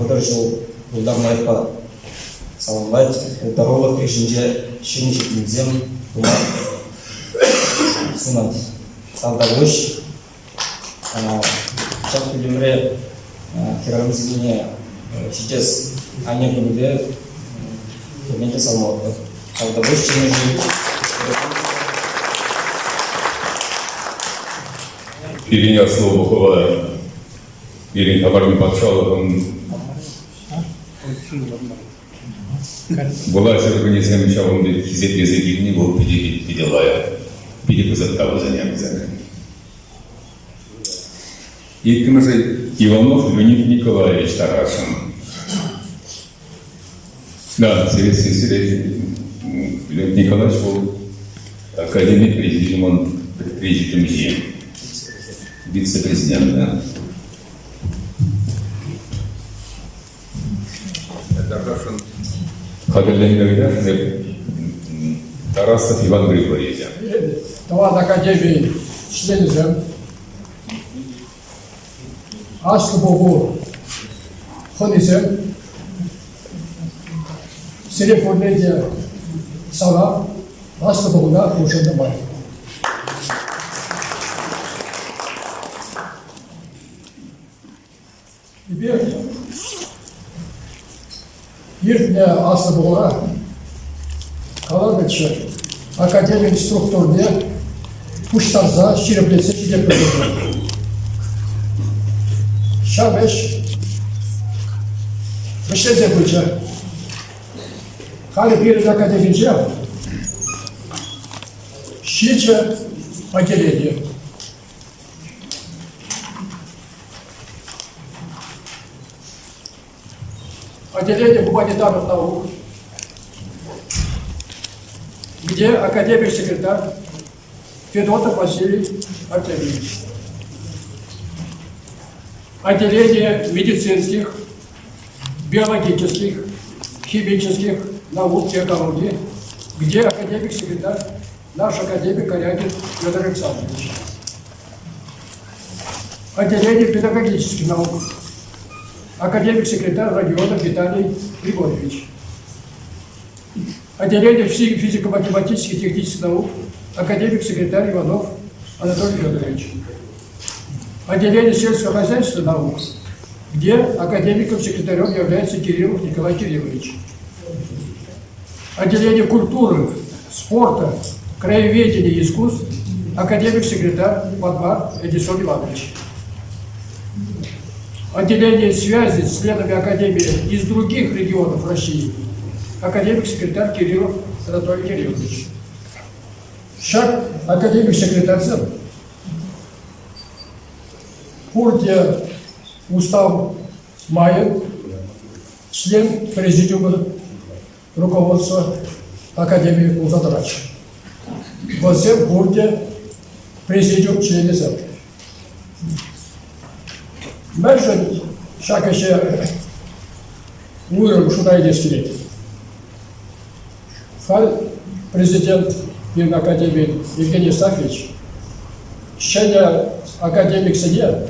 30 ҫул тултарнӑ ятпа саламлать, пултарулӑх ӗҫӗнче ҫӗнӗ ҫитӗнӳсем тума сунать. Тавтапуҫ. Ҫак пӳлӗмре хӗрарӑмсене ҫитес анне кунӗпе пурне те саламлатпӑр. Тавтапуҫ чӗнӳшӗн. Пирӗн аслӑ пухӑва пирӗн Хабарӑн патшалӑхӑн влаҫ органӗсем ҫавӑн пек хисеплесе килни вӑл питӗ питӗ лайӑх, питӗ пысӑк тав вӗсене вӗсем. Иккӗмӗшӗ Иванов Леонид Николаевич тархасшӑн. Да, сире Леонид Николаевич вӑл Академи президиумӑн президиумҫи, вице-президент, да. Тархасшӑн хатӗрленнӗ ыйтасшӑн Тарасов Иван Григорьевич. Тӑван академийӗн членӗсем, Аслӑ пуху хӑнисем, сире пурне те салам, Аслӑ пухуна хутшӑннӑ май. Эпир иртнӗ Аслӑ пухура каланӑччӗ, академин структурине пуҫтарса ҫирӗплетсе ҫитерме Ҫав ӗҫ вӗҫленсе пычӗ. Халӗ пирӗн академинче ҫичӗ отделени. Отделение гуманитарных наук, где академик-секретарь Федотов Василий Артемьевич. Отделение медицинских, биологических, химических наук и экологии, где академик-секретарь наш академик Корягин Федор Александрович. Отделение педагогических наук, академик-секретарь Родионов Виталий Григорьевич. Отделение физико-математических и технических наук, академик-секретарь Иванов Анатолий Федорович. Отделение сельского хозяйства наук, где академиком-секретарем является Кириллов Николай Кириллович. Отделение культуры, спорта, краеведения и искусств, академик-секретарь Подмар Эдисон Иванович. Отделение связи с членами Академии из других регионов России, академик-секретарь Кириллов Анатолий Кириллович. Ҫак академик-секретарьсем пурте устав майӗн член президиумӗн руководство академийӗ пулса тӑрать. Вӗсем пурте президиум членӗсем. Мӗншӗн ҫак ӗҫе уйрӑм шута илес килет? Халь президент пирӗн академин Евгений Сафич ҫӗнӗ академиксене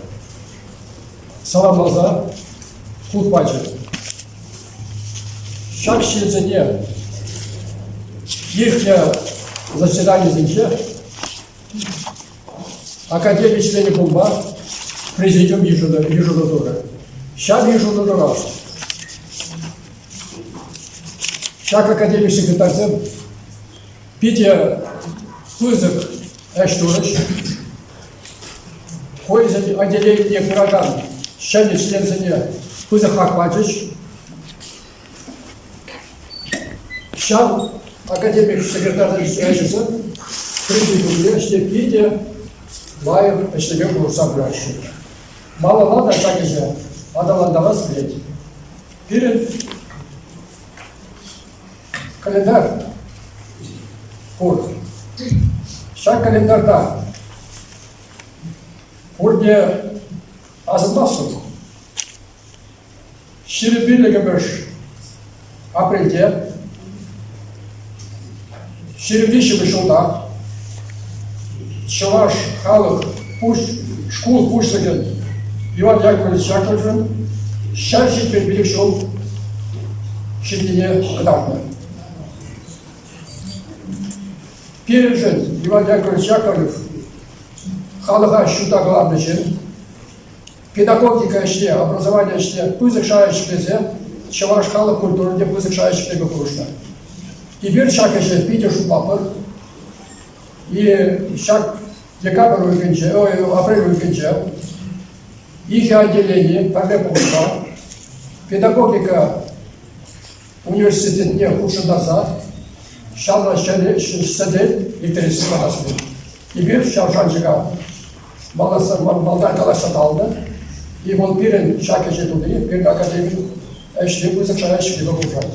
саламласа хут пачӗ. Ҫак ҫынсене иртнӗ заседанисенче. Академи членӗ пулма президиум йышӑну турӗ. Ҫав йышӑнура ҫак академи секретарьсем питӗ пысӑк ӗҫ турӗҫ. Хӑйсен отделенине пыракан ҫӗнӗ членсене пысӑк хак пачӗҫ. Ҫав академик секретарьсен ӗҫӗсем президиумри ӗҫне питӗ лайӑх ӗҫлеме пулӑшса пыраҫҫӗ. Малалла та ҫак ӗҫе аталантарас килет. Пирӗн календарь пур. Ҫак календарьта пурте асӑнмастӑп. 25-мӗш апрельте 23-мӗш ҫулта Чӑваш халӑх пуҫ шкул пуҫлӑхӗн Иван Яковлевич Яковлевӑн 175 ҫул ҫитнине кӑтартнӑ. Пирӗншӗн Иван Яковлевич Яковлев халӑха ҫутта кӑларнӑ ҫын, Педагогика ӗҫне, образовани ӗҫне пысӑк шая ҫӗклесе чӑваш халӑх культурине пысӑк шая ҫӗклеме пулӑшнӑ. Эпир ҫак ӗҫе питӗ шутлатпӑр. И ҫак декабрь уйӑхӗнче, ой, апрель уйӑхӗнче икӗ отделени пӗрле пухӑнса педагогика университетне хутшӑнтарса ҫавна сӗтел ирттересси парас Эпир ҫав шанчӑка малтан калаҫса татӑлнӑ. И вӑл пирӗн ҫак ӗҫе туни, пирӗн академин ӗҫне пысӑк шая ҫӗклеме пулӑшать.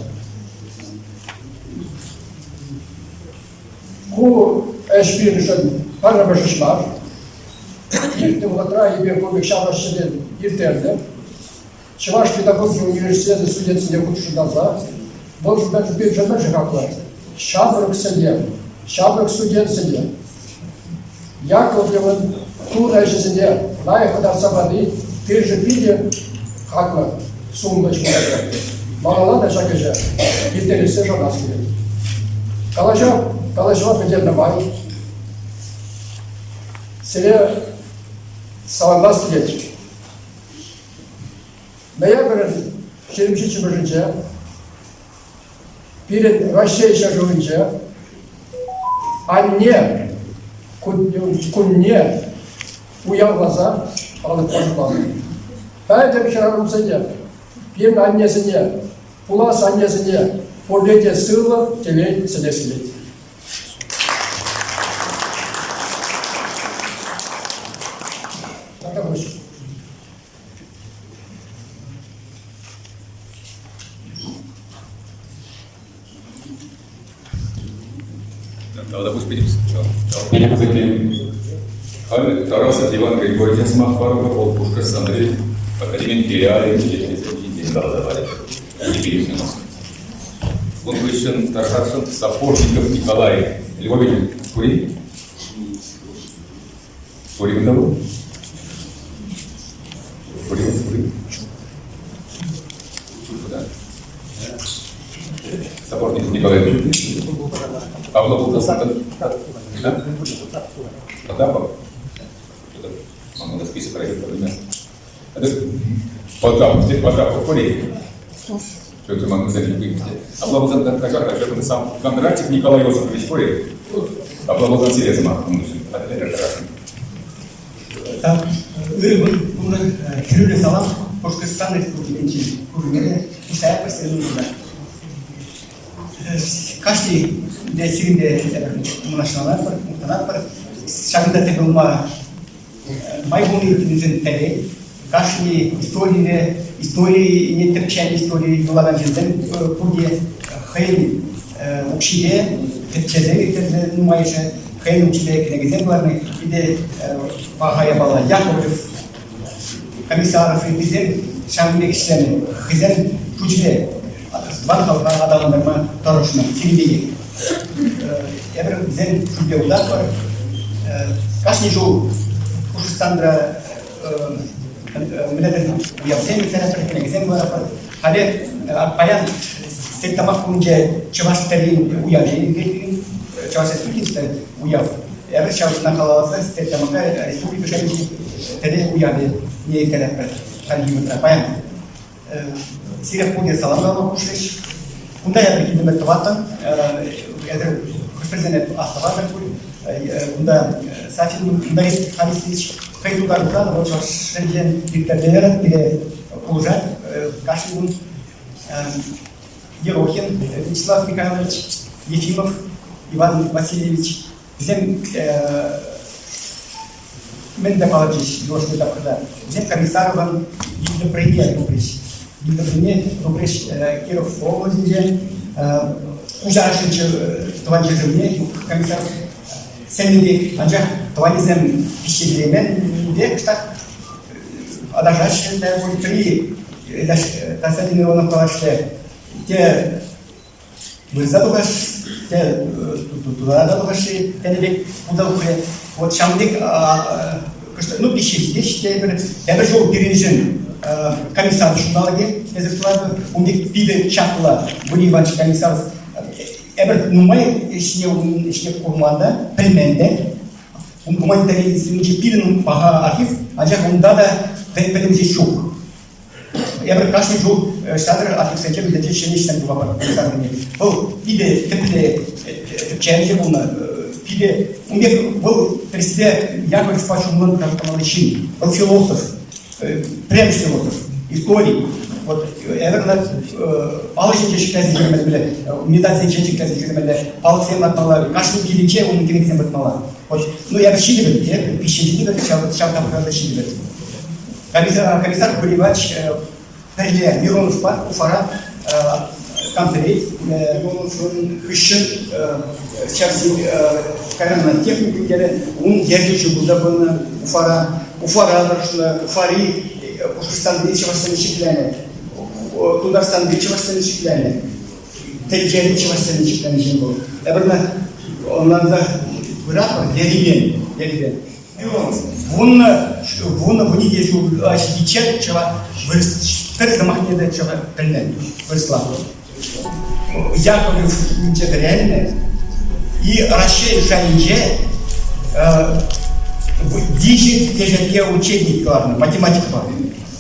Ку ӗҫ пирӗншӗн пӗрремӗш ӗҫ мар. Иртнӗ вӑхӑтра эпир ку пек ҫамрӑк сӗтел ирттернӗ. Чӑваш педагогика университечӗн студентсене хутшӑнтарса вӑл пирӗншӗн хаклӑ. Ҫамрӑксене, ҫамрӑк студентсене Яковлевӑн тунӑ ӗҫӗсене лайӑх кӑтартса пани пирӗншӗн питӗ хаклӑ, сумлӑ ӗҫ пулать. Малалла та ҫак ӗҫе ирттерессе шанас килет. Калаҫа, калаҫӑва пӗтернӗ май сире саламлас килет. Ноябрӗн 27-мӗшӗнче пирӗн Раҫҫей ҫӗршывӗнче анне кунне уявласа палӑртма шутланӑ. Пӗтӗм хӗрарӑмсене, пирӗн аннесене, пулас аннесене пурне те сывлӑх, телей сӗнес килет. Халь Тарасов Иван Григорьевич сӑмах парӑпӑр, вӑл Пушкӑртстанри академин филиалӗн ҫитӗнӗвӗсем ҫинчен каласа парӗ. Ун хыҫҫӑн тархасшӑн Сапожников Николай Львович Курин. Курин та вӑл? Курин, Курин. Сапожников Николай Львович. Павла Булгаков. Да? Потапов? Мама список пройдет, Потапов, Потапов, Курин. Петр Иванович, Апла пулсан каҫар, сам Кондратьев Николай Иосифович пур-и? Апла пулсан сире сӑмах Ырӑ кун, хӗрӳллӗ салам Пушкӑртстан Республикинчи пурне Исаев Васильевна. Кашни сирӗнпе мӑнаҫланатпӑр, мухтанатпӑр. Ҫакӑнта тӗл пулма май пулни пирӗншӗн телей. Кашни историне, историне тӗпчен истори вулакан ҫынсем пурте хӑйӗн укҫипе тӗпчесе ирттерсе нумайӑшӗ хӑйӗн укҫипе кӗнекесем кӑларни питӗ паха япала. Яковлев, Комиссаров ыттисем ҫавӑн пек ӗҫленӗ. Хӑйсен шучӗпе тӑван халӑха аталантарма тӑрӑшнӑ сирӗн пекех. Эпир вӗсен шучӗпе утатпӑр. Кашни ҫул Пушкӑртстанра мӗнле уявсем ирттеретпӗр, кӗнекесем кӑларатпӑр. Халӗ паян Стерлитамак хулинче чӑваш тӗррин уявӗ иртет. Чӑваш Республикинче уяв. Эпир ҫавна халалласа Стерлитамакра республика шайӗнчи тӗрӗ уявне ирттеретпӗр хальхи вӑхӑтра паян. Сире пурте саламлама хушрӗҫ. Кунта эпир килтӗмӗр тӑваттӑн. Эсир хӑш-пӗрисене астӑватӑр пуль. Кунта Сафин Борис Харисович хӑй тутар пулсан, вӑл чӑваш чӗлхин ирттерсе пире пулӑшать кашни кун. Ерохин Вячеслав Михайлович, Ефимов Иван Васильевич. Вӗсем мӗн те палӑрчӗҫ юлашки тапхӑрта. Вӗсем Комиссаровӑн вилтӑприне тупрӗҫ. Вилтӑприне тупрӗҫ Киров облаҫӗнче. Хуҫашӗнче тӑван ҫӗршывне комиссар сӗннӗ пек, анчах тӑванӗсем пиҫсе килеймен те кӑштах аташаҫҫӗ те пуль. Пӗри Константин Иванов калашле, те вырса тухас, те тутара тухас-ши тенӗ пек пулса тухрӗ. Вот ҫавӑн пек ну, пиҫсе ҫитеҫ тепӗр, тепӗр ҫул пирӗншӗн комиссар ҫулталӑкӗ тесе шутлатӑп. Ун пек питӗ чаплӑ Гурий Иванович Комиссаров эпир нумай ӗҫне ун ӗҫне курман та, пӗлмен те. Ун гуманитари институтӗнче пирӗн паха архив, анчах унта та пӗтӗм ҫеҫ ҫук. Эпир кашни ҫул ҫатӑр архивсенче вӗсенче ҫӗнӗ ӗҫсем тума пултарнине. Вӑл питӗ тӗплӗ тӗпчевҫӗ пулнӑ, питӗ ун пек вӑл тӗрӗссипе Яковлевпа ҫумлӑн кӑтартмалли ҫын. Вӑл философ, пӗрремӗш философ, историк. Вот эпир ӑна алӑ ҫинче ҫӗклесе ҫӳремелле, медальсенче ҫӗклесе ҫӳремелле, палӑксем лартмалла, кашни килӗнче унӑн кӗнекисем выртмалла. Вот, ну, эпир ҫитӗпӗр, те, пиҫсе ҫитӗпӗр, ҫав, ҫав тапхӑрта ҫитӗпӗр. Комиссар, комиссар Куливач пӗрле Мироновпа Уфара канцелярит Мироновӑн хыҫҫӑн ҫав кайран техникум терӗ, ун ертӳҫи пулса пынӑ Уфара. Уфара тӑрӑшнӑ, Уфари Пушкӑртстанри чӑвашсене ҫӗкленӗ, Тутарстанри чӑвашсене ҫӗкленӗ, тӗнчери чӑвашсене ҫӗкленӗ ҫын вӑл. Эпир ӑна ӑнланса пыратпӑр, ерипен, ерипен. 10, 12 ҫул ҫитиччен чӑваш вырӑс пӗр сӑмахне те чӑваш пӗлмен вырӑсла. Яковлев шкулӗнче вӗреннӗ и Раҫҫей шайӗнче виҫӗ теҫетке учебник кӑларнӑ математикӑпа.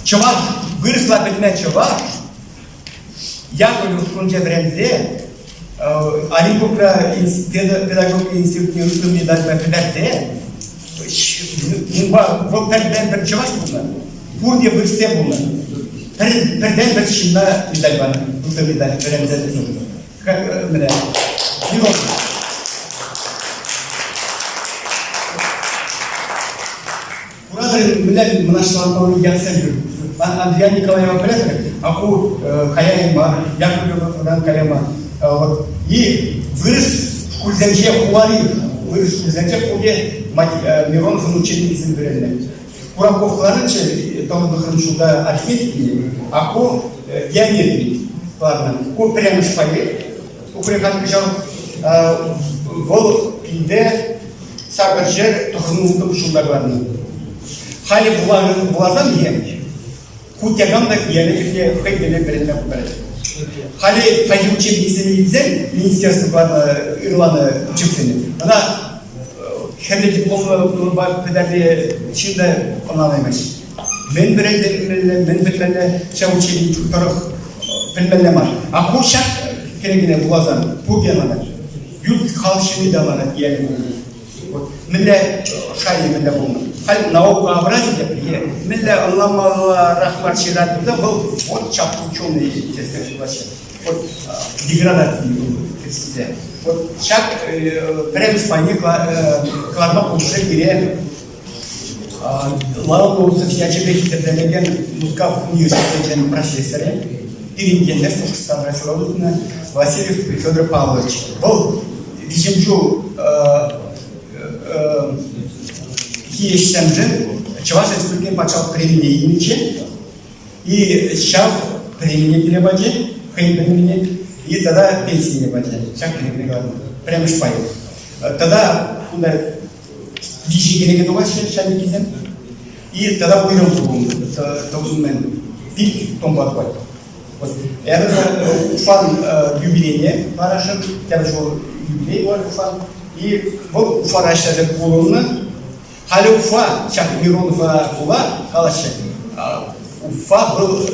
Чӑваш, вырӑсла пӗлмен чӑваш Яковлев шкулӗнче вӗренсе Оренбургра педагогика институтне ылтӑн медальпе пӗтерсе унпа вӑл пӗртен-пӗр чӑваш пулнӑ, пурте вырӑссем пулнӑ. Пӗртен-пӗр ҫынна медаль панӑ, ылтӑн медаль вӗренсе тухнӑ. Мӗне? Куратӑр, мӗнле мӑнаҫланмалли ятсем пур. Андриян Николаева пӗлетӗр, а ку кая мар, Яковлевӑран кая мар. Вот. И вырӑс шкулсенче, хулари вырӑс шкулсенче пурте Мироновӑн учебникӗсем вӗреннӗ. Кураков кӑларнӑччӗ тӑхӑрмӗш ҫулта арифметикине, а ку геометри кӑларнӑ. Ку пӗрремӗш пайӗ. Укрекан кӑҫал вӑл пинпе 800 тӑхӑрмӗш ҫулта кӑларнӑ. Халӗ вуласан е хуть такам та геометрие хӑй тӗллӗн вӗренме пултарать. Халӗ хальхи учебниксене илсен министерство кӑларнӑ ырланӑ учебсене, ӑна хӗрлӗ дипломлӑ пӗтернӗ ҫын та ӑнланаймасть. Мӗн вӗрентмелле, мӗн пӗлмелле ҫав учебник тӑрӑх пӗлмелле мар. А ку ҫак кӗнекене вуласан пурте ӑнланать. Ют халӑх ҫынни те ӑнланать ялӗ Вот мӗнле шайӗ мӗнле пулнӑ. Халь наукообразие те пӗрле мӗнле ӑнланмалларах мар ҫырать пулсан вӑл вот чаплӑ ученый тесе шутлаҫҫӗ. Вот деградаци тӗрӗссипе. Вот ҫак пӗрремӗш пайне кӑларма пулӑшрӗ пире Лао ячӗпе хисепленекен Мускав университечӗн профессорӗ, пирӗн ентеш Пушкӑртстанра ҫуралнӑ Васильев Федор Павлович. Вӑл виҫӗм ҫул ӗҫсемшӗн Чӑваш Республикин патшалӑх премине илнӗччӗ. И ҫав премине киле пачӗ, хӑйӗн премине, и тата пенсине пачӗ. Ҫак кӗнекене кӑларнӑ. Пӗрремӗш пай. Тата кунта виҫӗ кӗнеке тухаҫҫӗ ҫамрӑккисем. И тата уйрӑм тӑвӑнмен пит томпа тухать. Вот. Эпӗ Уфан юбилейне парасшӑн, тепӗр ҫул юбилей пулать Уфан. И вӑл Уфара ӗҫлесе пурӑннӑ. Халӗ Уфа, ҫак Миронова хула калаҫҫӗ, Уфа был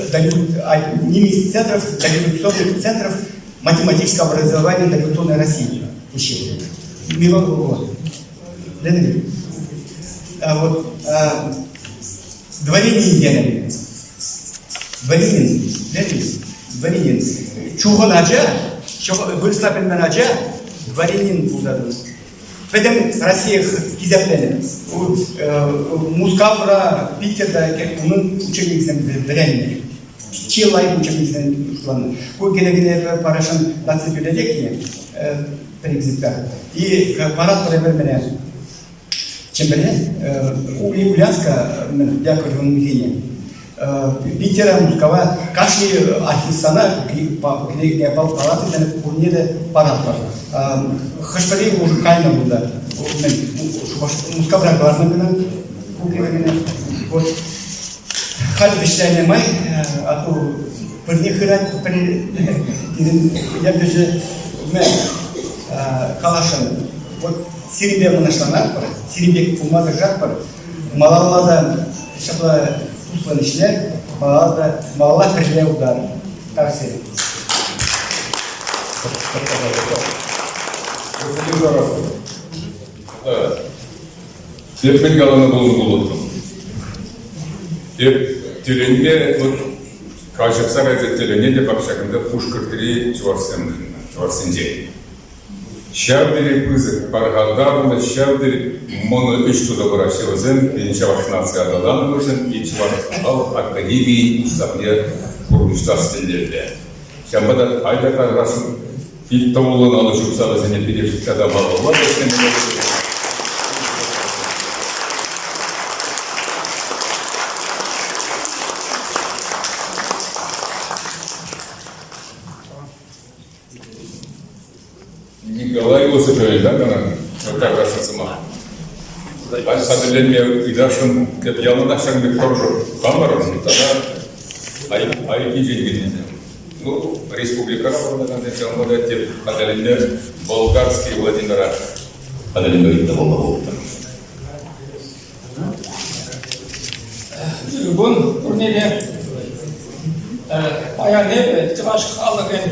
одним из центров, дореволюционных центров математического образования дореволюционной России. Теҫҫӗ. Миронова хула. Леонид. Вот, дворянин тенӗ. Дворянин, Леонид, дворянин. Чухӑн ача, вырӑсла пӗлмен ача дворянин пулса тӑнӑ. Пӗтӗм Россия хисепленӗ. Мускавра, Питерта унӑн учебниксем вӗреннӗ. Чи лайӑх учебниксем шутланнӑ. Ку кӗнекене парашӑн наци библиотекине пӗр экземпляр. И паратпӑр эпир мӗне Чӗмпӗре Ульянска Яковлевӑн музейне Питера, Мускава кашни архивсана кӗнекене палатисене пурне те паратпӑр. Хӑш-пӗри уже кайнӑ кунта. Мускавра кӑларнӑ кӑна ку кӗнекене. Вот халь вӗҫленӗ май а то пӗрне хырать, пӗри пирӗн ертӳҫӗ каласшӑн. Вот сирӗнпе мӑнаҫланатпӑр, сирӗн пек пулма тӑрӑшатпӑр. Малалла та ҫапла туслӑн ӗҫлер, малалла та малалла пӗрле утар. Тавсем. Эп мӗн каланӑ пулнӑ пулӑттӑм. Эп тӗлӗнме вот каҫӑхса кайса тӗлӗнетӗп ак ҫакӑнта Пушкӑртри чӑвашсем чӑвашсенчен. Ҫав тери пысӑк пархатарлӑ, ҫав тери мӑнӑ ӗҫ туса пыраҫҫӗ вӗсем пирӗн чӑваш наци аталанӑвӗшӗн и Чӑваш халӑх академийӗн уставне пурнӑҫлас тӗллевпе. Ҫавӑнпа та айтӑр тархасшӑн пит тӑвӑллӑн алӑ ҫупса вӗсене пире тата малалла та ӗҫлеме Николай Осипович, да, кана? Тархасшӑн сӑмах. Халь хатӗрленме ыйтасшӑн, яланах ҫакӑн пек хӑрушӑ хамӑрӑн тата айккинчен килнисем. Ну, республикӑра пурӑнакансем ҫавӑнпа та тӗп хатӗрленме Болгарский Владимира хатӗрленме ыйтнӑ пулнӑ пулӑттӑм. Кун пурне те паян эпӗ чӑваш халӑхӗн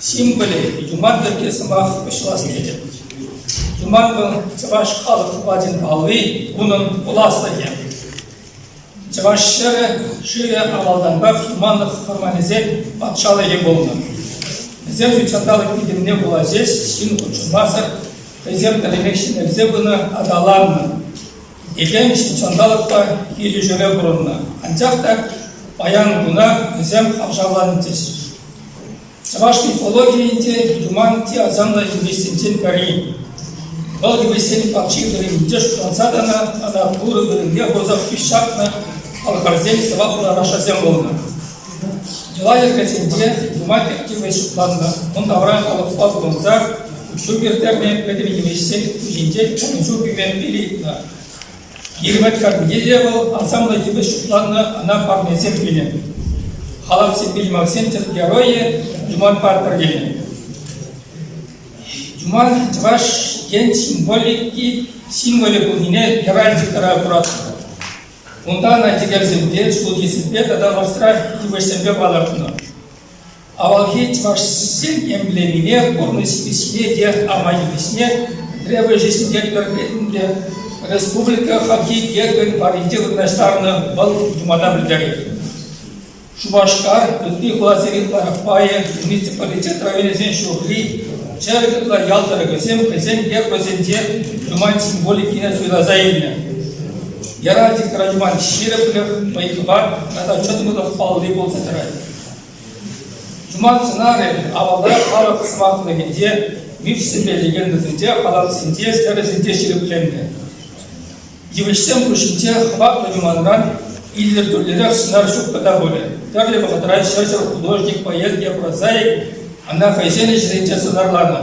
символӗ Юман пирки сӑмах пуҫлас тетӗп. Юман вӑл чӑваш халӑх хӑвачӗн палли, унӑн пуласлӑхӗ. Чӑваш ҫӗрӗ шывӗ авалтанпах юманлӑх вӑрманӗсен патшалӑхӗ пулнӑ. Вӗсем ҫутҫанталӑк витӗмне пула ҫеҫ ҫын хутшӑнмасӑр хӑйсем тӗлӗнех ҫӗнелсе пынӑ, аталаннӑ. Этем ҫутҫанталӑкпа килӗшӳре пурӑннӑ, анчах та паян куна вӗсем хавшаланчӗҫ. Чӑваш мифологийӗнче юман чи асамлӑ йывӑҫсенчен пӗри. Вӑл йывӑҫсен патши вырӑнӗнче шутланса тӑнӑ, ӑна Турӑ вырӑнне хурса пуҫҫапнӑ пӑлхарсен сӑваплӑ рашасем пулнӑ. Йӑла-йӗркесенче юман тӗп йывӑҫ шутланнӑ, ун тавра халӑхпа пухӑнса Чуп ирттернӗ пӗтӗм йывӑҫсен пуҫӗнчен ӑнӑҫу кӳме пил ыйтнӑ. Кирмет картинче те вӑл асамлӑ йывӑҫ шутланнӑ, ӑна парнесем кӳнӗ. Халапсемпе юмахсен тӗп геройӗ Юман Паттӑр тенӗ. Юман Чӑваш Ен символики символӗ пулнине геральдикӑра куратпӑр. Унта ӑна тӗкӗрсемпе, ҫулҫисемпе тата лӑсра йывӑҫсемпе палӑртнӑ. Авалхи чӑвашсен эмблемине пурнӑҫ виҫине те ама йывӑҫне древо жизни пӗрле республика хапхи гербӗн варринче вырнаҫтарнӑ вӑл юмана пӗлтерет. Шупашкар, ытти хуласен ытларах пайӗ, муниципалитет районӗсен ҫурри, чӗрӗк ытла ял тӑрӑхӗсем хӑйсен гербӗсенче юман символикине суйласа илнӗ. Геральдикӑра юман ҫирӗплӗх, вӑй-хӑват тата чӑтӑмлӑх палли пулса тӑрать. Юман сӑнарӗ авалрах халӑх сӑмахлӑхӗнче, мифсемпе легендӑсенче, халапсенче, тӗрӗсенче ҫирӗпленнӗ. Йывӑҫсем хушшинче хӑватлӑ юманран илӗртӳллӗрех сӑнар ҫук та пулӗ. Тӗрлӗ вӑхӑтра ҫӗр-ҫӗр художник, поэт е прозаик ӑна хӑйсен ӗҫӗсенче сӑнарланӑ.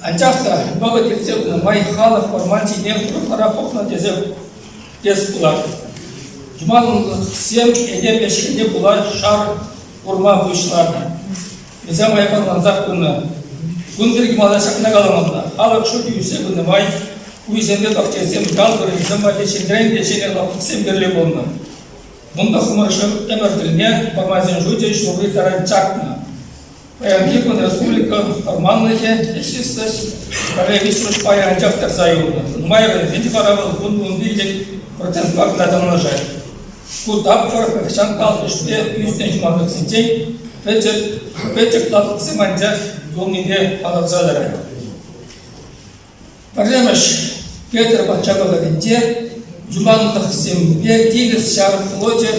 Анчах та вӑхӑт иртсе пынӑ май халӑх вӑрман ҫине урӑхларах пӑхнӑ тесе тес пулать. Юманлӑхсем этем ӗҫ-хӗлне пула шар курма пуҫланӑ. Вӗсем айванлансах пынӑ. Кун пирки мана ҫакна каламалла. Халӑх шучӗ ӳссе пынӑ май уйсемпе пахчасем, ял вырӑнӗсем валли ҫӗнӗрен те ҫӗнӗ лаптӑксем кирлӗ пулнӑ. Кунта хӑмӑршӑн ӗмӗр тӗлне вӑрмансен шучӗ ҫурри таран чакнӑ. Паянхи кун республика вӑрманлӑхӗ ӗҫлес пӗрре виҫҫӗмӗш пайӗ анчах тӑрса юлнӑ. Нумай районсенче вара вӑл вун-вунпилӗк процентпа кӑна танлашать. Ку тапхӑр хӑҫан калӑпӑшпе ӳснӗ юманлӑхсенчен пӗчӗк, пӗчӗк лаптӑксем анчах юлнипе палӑрса тӑрать. Пӗрремӗш Петр патша вӑхӑтӗнче юманлӑхсемпе тинӗс ҫар флочӗ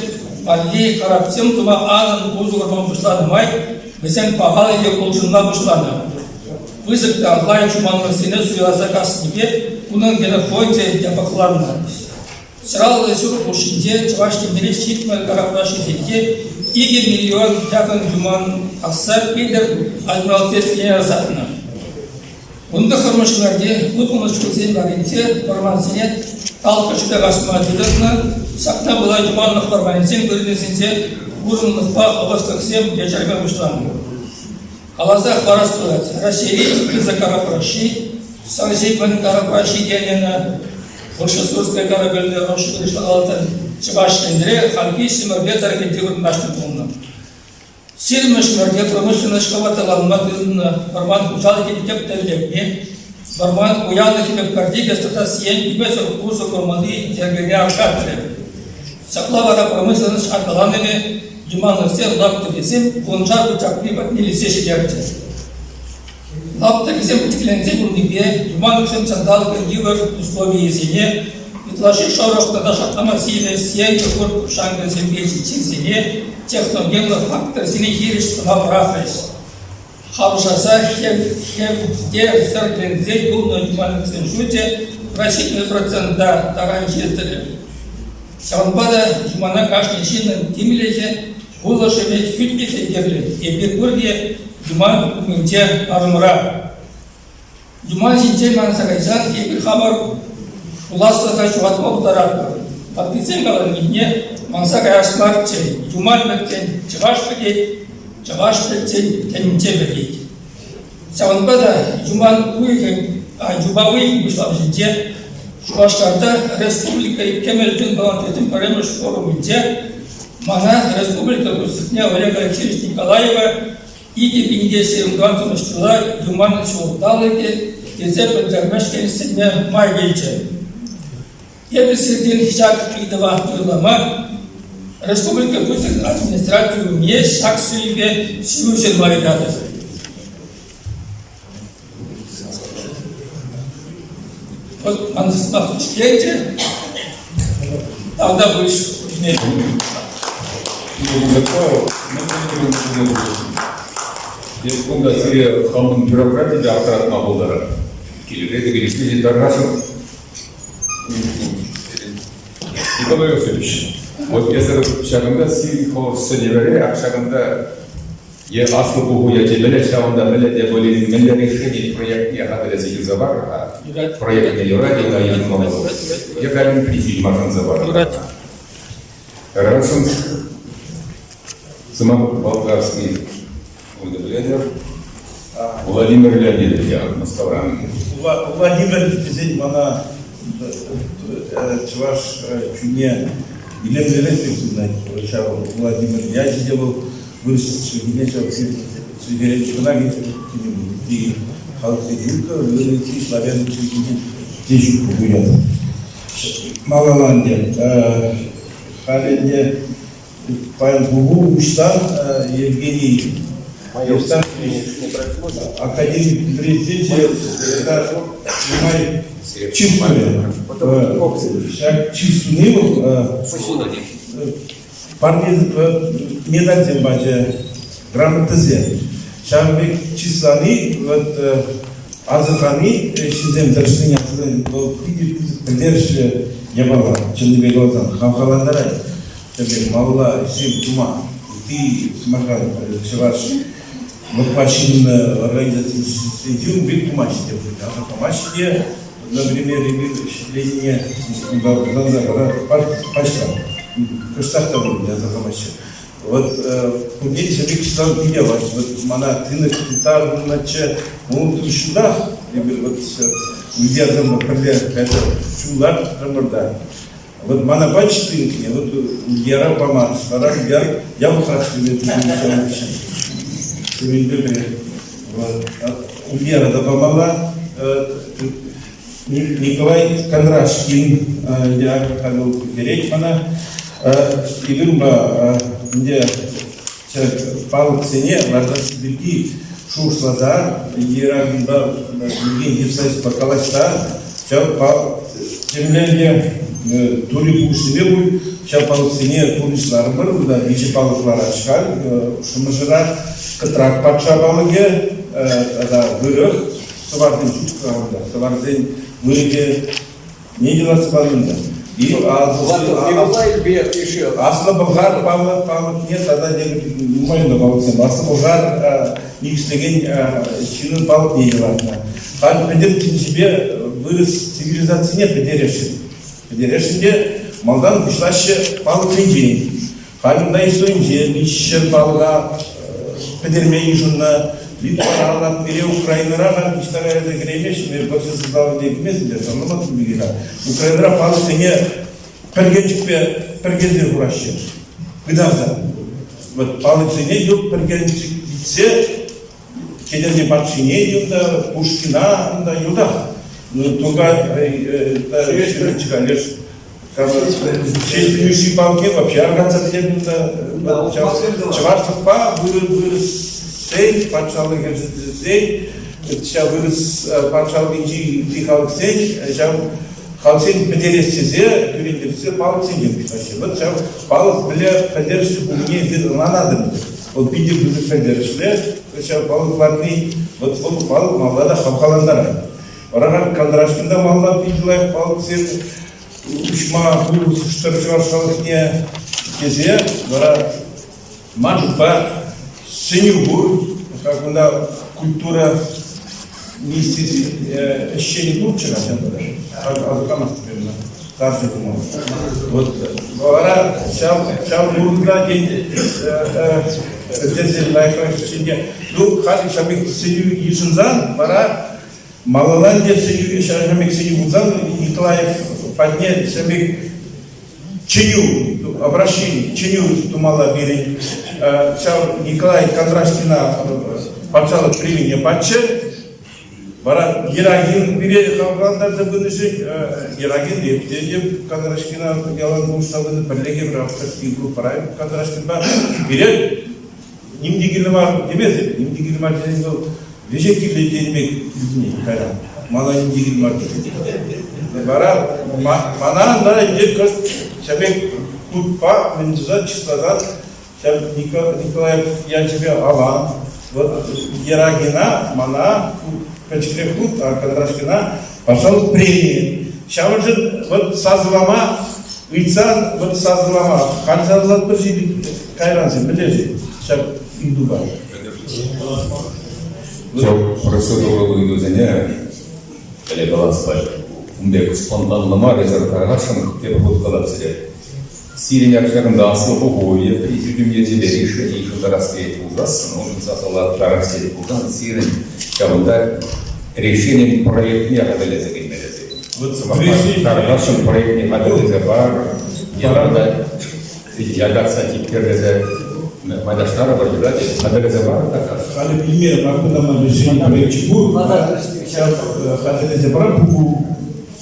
валли карапсем тума анлӑн усӑ курма пуҫланӑ май вӗсем пахалӑхӗ улшӑнма пуҫланӑ. Пысӑк та лайӑх юманлӑхсене суйласа каснипе унӑн генофончӗ япӑхланнӑ. Ҫӑраллӑ ҫур хушшинче Чӑваш Енре 70 карапра ҫитекен 2 миллион яхӑн юман касса Питӗр Адмиралтейскине ӑсатнӑ. Унта хӑрушӑ ҫӗрте утмӑл ҫулсен варринче вӑрмансене талккӑшпе касма тытӑннӑ. Ҫакна пула юманлӑх вӑрманӗсен вырӑнӗсенче курӑмлӑхпа ӑвӑслӑхсем ешерме пуҫланӑ. Каласа хӑварас пулать, Раҫҫейри пысӑк карап-раши, Сӑрҫи мӗн карап-раши тенӗ Большесурская корабельная алтан Чӑваш Енре хальхи Ҫӗмӗрле тӑрӑхӗнче вырнаҫнӑ пулнӑ. Ҫирӗммӗш ӗмӗрте промышленноҫ хӑватланма тытӑннӑ вӑрман хуҫалӑхӗн тӗп тӗллевне вӑрман пуянлӑхӗпе пӗр-тикӗс тата сиен кӳмесӗр усӑ курмалли йӗркене аркатрӗ. Ҫапла вара промышленноҫ аталанӑвӗ юманлӑхсен лаптӑкӗсем вуншар чакни патне илсе ҫитерчӗ. Лаптӑкӗсем пӗчӗкленсе пынипе юманлӑхсем ҫанталӑкӑн йывӑр условийӗсене, ытлашши шӑрӑх тата шартлама сивӗ, сиенлӗ хурт-кӑпшанкӑсемпе чирсене, техногенлӑ факторсене хирӗҫ тӑма пӑрахрӗҫ. Хавшаса хевтесӗрленсе юлнӑ юманлӑхсен шучӗ 70% таран ҫитрӗ. Ҫавӑнпа та юмана кашни ҫыннӑн тимлӗхӗ Пулӑшӑвӗ хӳтлӗхӗ кирлӗ. Эпир пурте юман умӗнче парӑмра. Юман ҫинчен манса кайсан эпир хамӑр пуласлӑха ҫухатма пултаратпӑр. Ваттисем каланине манса каяс марччӗ. Юман пӗтсен чӑваш пӗтет, чӑваш пӗтсен тӗнче пӗтет. Ҫавӑнпа та юман уйӑхӗн, юпа уйӑхӗн пуҫламӑшӗнче Шупашкарта республика кӗмӗл чун волонтерсен пӗрремӗш форумӗнче мана республика Пуҫлӑхне Олег Алексеевич Николаева 2024 ҫула Юман ҫулталӑкӗ тесе пӗлтермешкӗн сӗнме май килчӗ. Эпӗ сиртен ҫак ыйтӑва ырлама республика Пуҫлӑхӗн администрацийӗ умне ҫак сӗнӳпе ҫыру ҫырма ыйтатӑп. Вот ман сӑмах вӗҫленчӗ. Тавтапуҫ. Эп кунта сире хамӑн бюрократи те аптӑратма пултарать. Килӗшетӗп, килӗшмесен тархасшӑн. Николай Васильевич, вот эсӗр ҫакӑнта сирӗн сӗнӗвӗре ак ҫакӑнта е аслӑ пуху ячӗпеле ҫавӑнта мӗнле те пулин мӗнле решени проектне хатӗрлесе ҫырса парӑр-ха. Проектне юрать ӑна йышӑнмалла. Е кайран президиума шанса парӑр. Юрать. Тарасов сӑмах болгарский удивление Владимир Леонидович Мускавран. Владимир тесен мана чӑваш чунне илемлӗрех пек туйӑнать. Ҫав Владимир ячӗ те вӑл вырӑс чӗлхине ҫав чӗлхерен кӑна ытти халӑхсен ҫук ытти славян чӗлхине те ҫук пулять. Малалла ӗнтӗ халӗ ӗнтӗ Паян пуху уҫсан Евгений Евстафьевич академик президенчӗ тата нумай чыс турӗ. Ҫак чыс туни вӑл парне медальсем пачӗ, грамотӑсем. Ҫавӑн пек чыслани, вот асӑрхани ҫынсем тӑрӑшнине асӑрхани вӑл питӗ пысӑк пӗлтерӗшлӗ япала, чӑннипе каласан, хавхалантарать. Тепӗр малалла ӗҫсем тума ытти, сӑмахран, чӑваш лӑпка ҫыннӑ организацисенче ун пек тумаҫҫӗ те пуль, асӑрхамаҫҫӗ те. Например, эпир ӗҫленине унта пулсан та вара пач та, кӑштах та пулин асӑрхамаҫҫӗ. Вот пурне те ҫав пек чыслав питӗ аванччӗ. Вот мана тынӑ тытарнӑччӗ. Ун хыҫҫӑнах эпир вот Ульясӑмпа пӗрле кайса ҫуллатрӑмӑр та. Вот мана пачӗ тынкине, вот Ульяра паман. Вара Ульяр япӑхрах ҫӳрет Сирӗнпе пӗрле. Ульяра та памалла. Николай Кондрашкин я пӗлтерет мана. Эпир унпа ӗнтӗ палӑксене лартасси пирки шухӑшласа Ерагинпа Евгений Евсеевичпа калаҫса ҫав темле тури пулӑшнипе пуль ҫав палӑксене пурнӑҫларӑмӑр. Унта виҫӗ палӑк ларать халь Шӑмӑршӑра. Кӑтрак патша палӑкӗ тата Вырӑх Сӑварсен ҫук-ха унта. Сӑварсен вырӑнӗ не делаться панӑ И Аслӑ Пӑлхар палӑкне тата нумай унта палӑксем. Аслӑ Пӑлхар никӗслекен ҫыннӑн палӑкне те лартнӑ. Халь пӗтӗм тӗнчипе вырӑс цивилизацине пӗтересшӗн. Пӗтересшӗн те малтан пуҫлаҫҫӗ палӑксенчен. Халь унта историнче 300 палӑка пӗтерме йышӑннӑ. Литвара, Латвире, Украинӑра халь ниҫта кайса кӗреймеҫҫӗ. Вӑрҫӑ сӑлтавӗнче кӗмест ӗнтӗ, шарламастӑн пирки-ха. Украинӑра палӑксене пӗркенчӗкпе пӗркенсе хураҫҫӗ, пытарса. Вот палӑксене йӑлт пӗркенчӗк витсе Кӗтерне патшине юнта, Пушкина унта йӑлтах. Ну, Тургай леш Ҫеҫпӗл Мишши палки вообще арканса пӗтернӗ унта. Чӑвашлӑхпа вырӑссен патшалӑхӗсен, ҫав вырӑс патшалӑхӗнчи ытти халӑхсен ҫав халӑхсен пӗтерес тесе кӳрентерсе палӑксене пуҫлаҫҫӗ. Вот ҫав палӑк мӗнле пӗлтерӗшлӗ пулнине эсир ӑнланатӑр ӗнтӗ. Вӑл питӗ пысӑк пӗлтерӗшлӗ ҫав палӑк лартни. Вӑт вӑл палӑк малта та хавхалантарать. Вара халь Кондрашкин та малта питӗ лайӑх палӑксем уҫма пулӑштӑр чӑваш халӑхне тесе вара ман шутпа сӗнӳ пур. Кунта культура министерствин ӗҫченӗ пурччӗ-ха ҫавӑнпа та. Асӑрхамастӑп эпӗ тарҫӑ пулма. Вот вара ҫав ҫав вырӑнта тен тесе лайӑхрах ӗҫченте. Ну, халь ҫав пек сӗнӳ йышӑнсан вара малалла ӗнтӗ сӗнӳ ҫав пек сӗнӳ пулсан Николаев патне ҫав пек чӗнӳ, обращение, чӗнӳ тумалла пирӗн. Ҫав Николай Кондрашкина патшалӑх премине паччӗ. Вара Ерагин пире хавхалантарса пынӑшӗн Ерагин эп те те Кондрашкина ялан пулӑшса пынӑ, пӗрле эпир авторский группӑра Кондрашкинпа пире ним те кирлӗ мар темесӗр, ним те кирлӗ мар тесен вӑл веҫех кирлӗ тенӗ пек илтӗнет кайран. Мана ним те кирлӗ мар тесен. Вара мана ӑна ӗнтӗ кӑшт ҫав пек хутпа мӗн туса чысласан Ҫав Николаев ячӗпе аван. Вот Ерагина мана пӗчӗкрех хут, а Кондрашкина патшалӑх премийӗ. Ҫавӑншӑн вот сасӑлама ыйтсан, вот сасӑлама халь сасӑлатпӑр-ши кайран-ши, мӗнле-ши ҫак ыйтупа? Ҫав процедурӑллӑ ыйтусене Олег калас ун пек спонтанлӑ мар, эсӗр тархасшӑн тепӗр хут калап сире. Сирӗн ак ҫакӑнта аслӑ пуху е президиум ячӗпе решени йышӑнтарас килет пулсассӑн, уншӑн сасӑлаттарас килет пулсан сирӗн ҫавӑнта решенин проектне хатӗрлесе килмелле сирӗн. Сӑмахпа, тархасшӑн проектне хатӗрлесе пар, ятарласа якатса типтерлесе майлаштарӑпӑр, юрать, хатӗрлесе пар тархасшӑн. Халӗ пӗлмерӗм, ак кунта ман решени проекчӗ пур. Ҫав хатӗрлесе парам пуху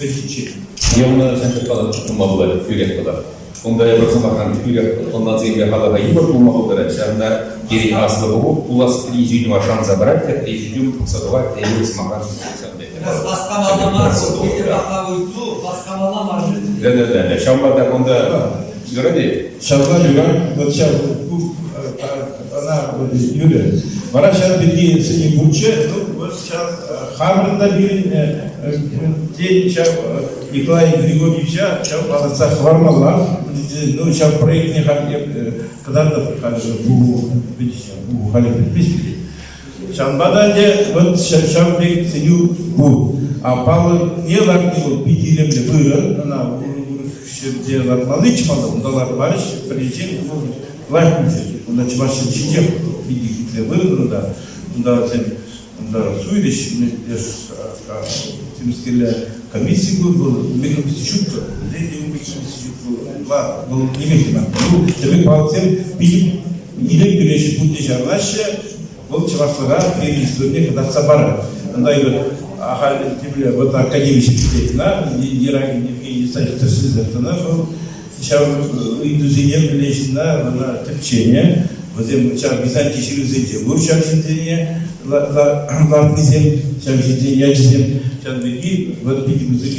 пӗтиччен. Е унӑн сенчӗк калӑп тума пулать, тӳрех калап. Унта эпир сӑмахран тӳрех ӑнланса илме халӑха йывӑр пулма пултарать. Ҫавӑнта пирӗн аслӑ пуху пулас президиума шанса парать те президиум пӑхса тухать те йывӑр сӑмахран Васкамалла мар, питӗ паха ыйту, васкамалла мар. Да-да-да, ҫавӑнпа та кунта юрать-и? Ҫавна юрать, вот ҫав ӑна юрӗ. Вара ҫав пирки сӗнӳ пулчӗ, ну, вот ҫав хамӑрӑн та пирӗн тен ҫав Николай Григорьевича ҫав палӑртса хӑвармалла. Ну, ҫав проектне халь кӑтартӑп халь пуху пуху халӗ пӗтмест пирӗн. Ҫавӑнпа та ӗнтӗ вот ҫав пек сӗнӳ пур. А палӑкне лартни вӑл питӗ илемлӗ вырӑн. Ӑна урӑх ҫӗрте лартмалли чӑмалла, унта лартмарӗҫ, пӗринчен лайӑх пулчӗ. Унта чӑваш ҫинчех питӗ хитре вырӑн унта. Унта вӗсем унта суйлӗҫ, темскерле комисси пур, вӑл комисси ҫук, вӗсен те комисси ҫук, вӑл нимех те мар. Ну, тӗпек палӑксем питӗ илем кӳреҫҫӗ, пурте ҫавраҫҫӗ, вӑл чӑвашлӑха пирӗн историне кӑтартса парать. Унта эпир ахаль темле вот академи ҫитет на Евгений Александрович тӗрӗслесе тӑнӑ вӑл ҫав ыйтусене мӗнле ҫынна ӑна тӗпченӗ. Вӗсем ҫав Византи ҫырусенче пур ҫав ҫынсене лартнисем, ҫав ҫынсен ячӗсем. Ҫавӑн пирки вот питӗ пысӑк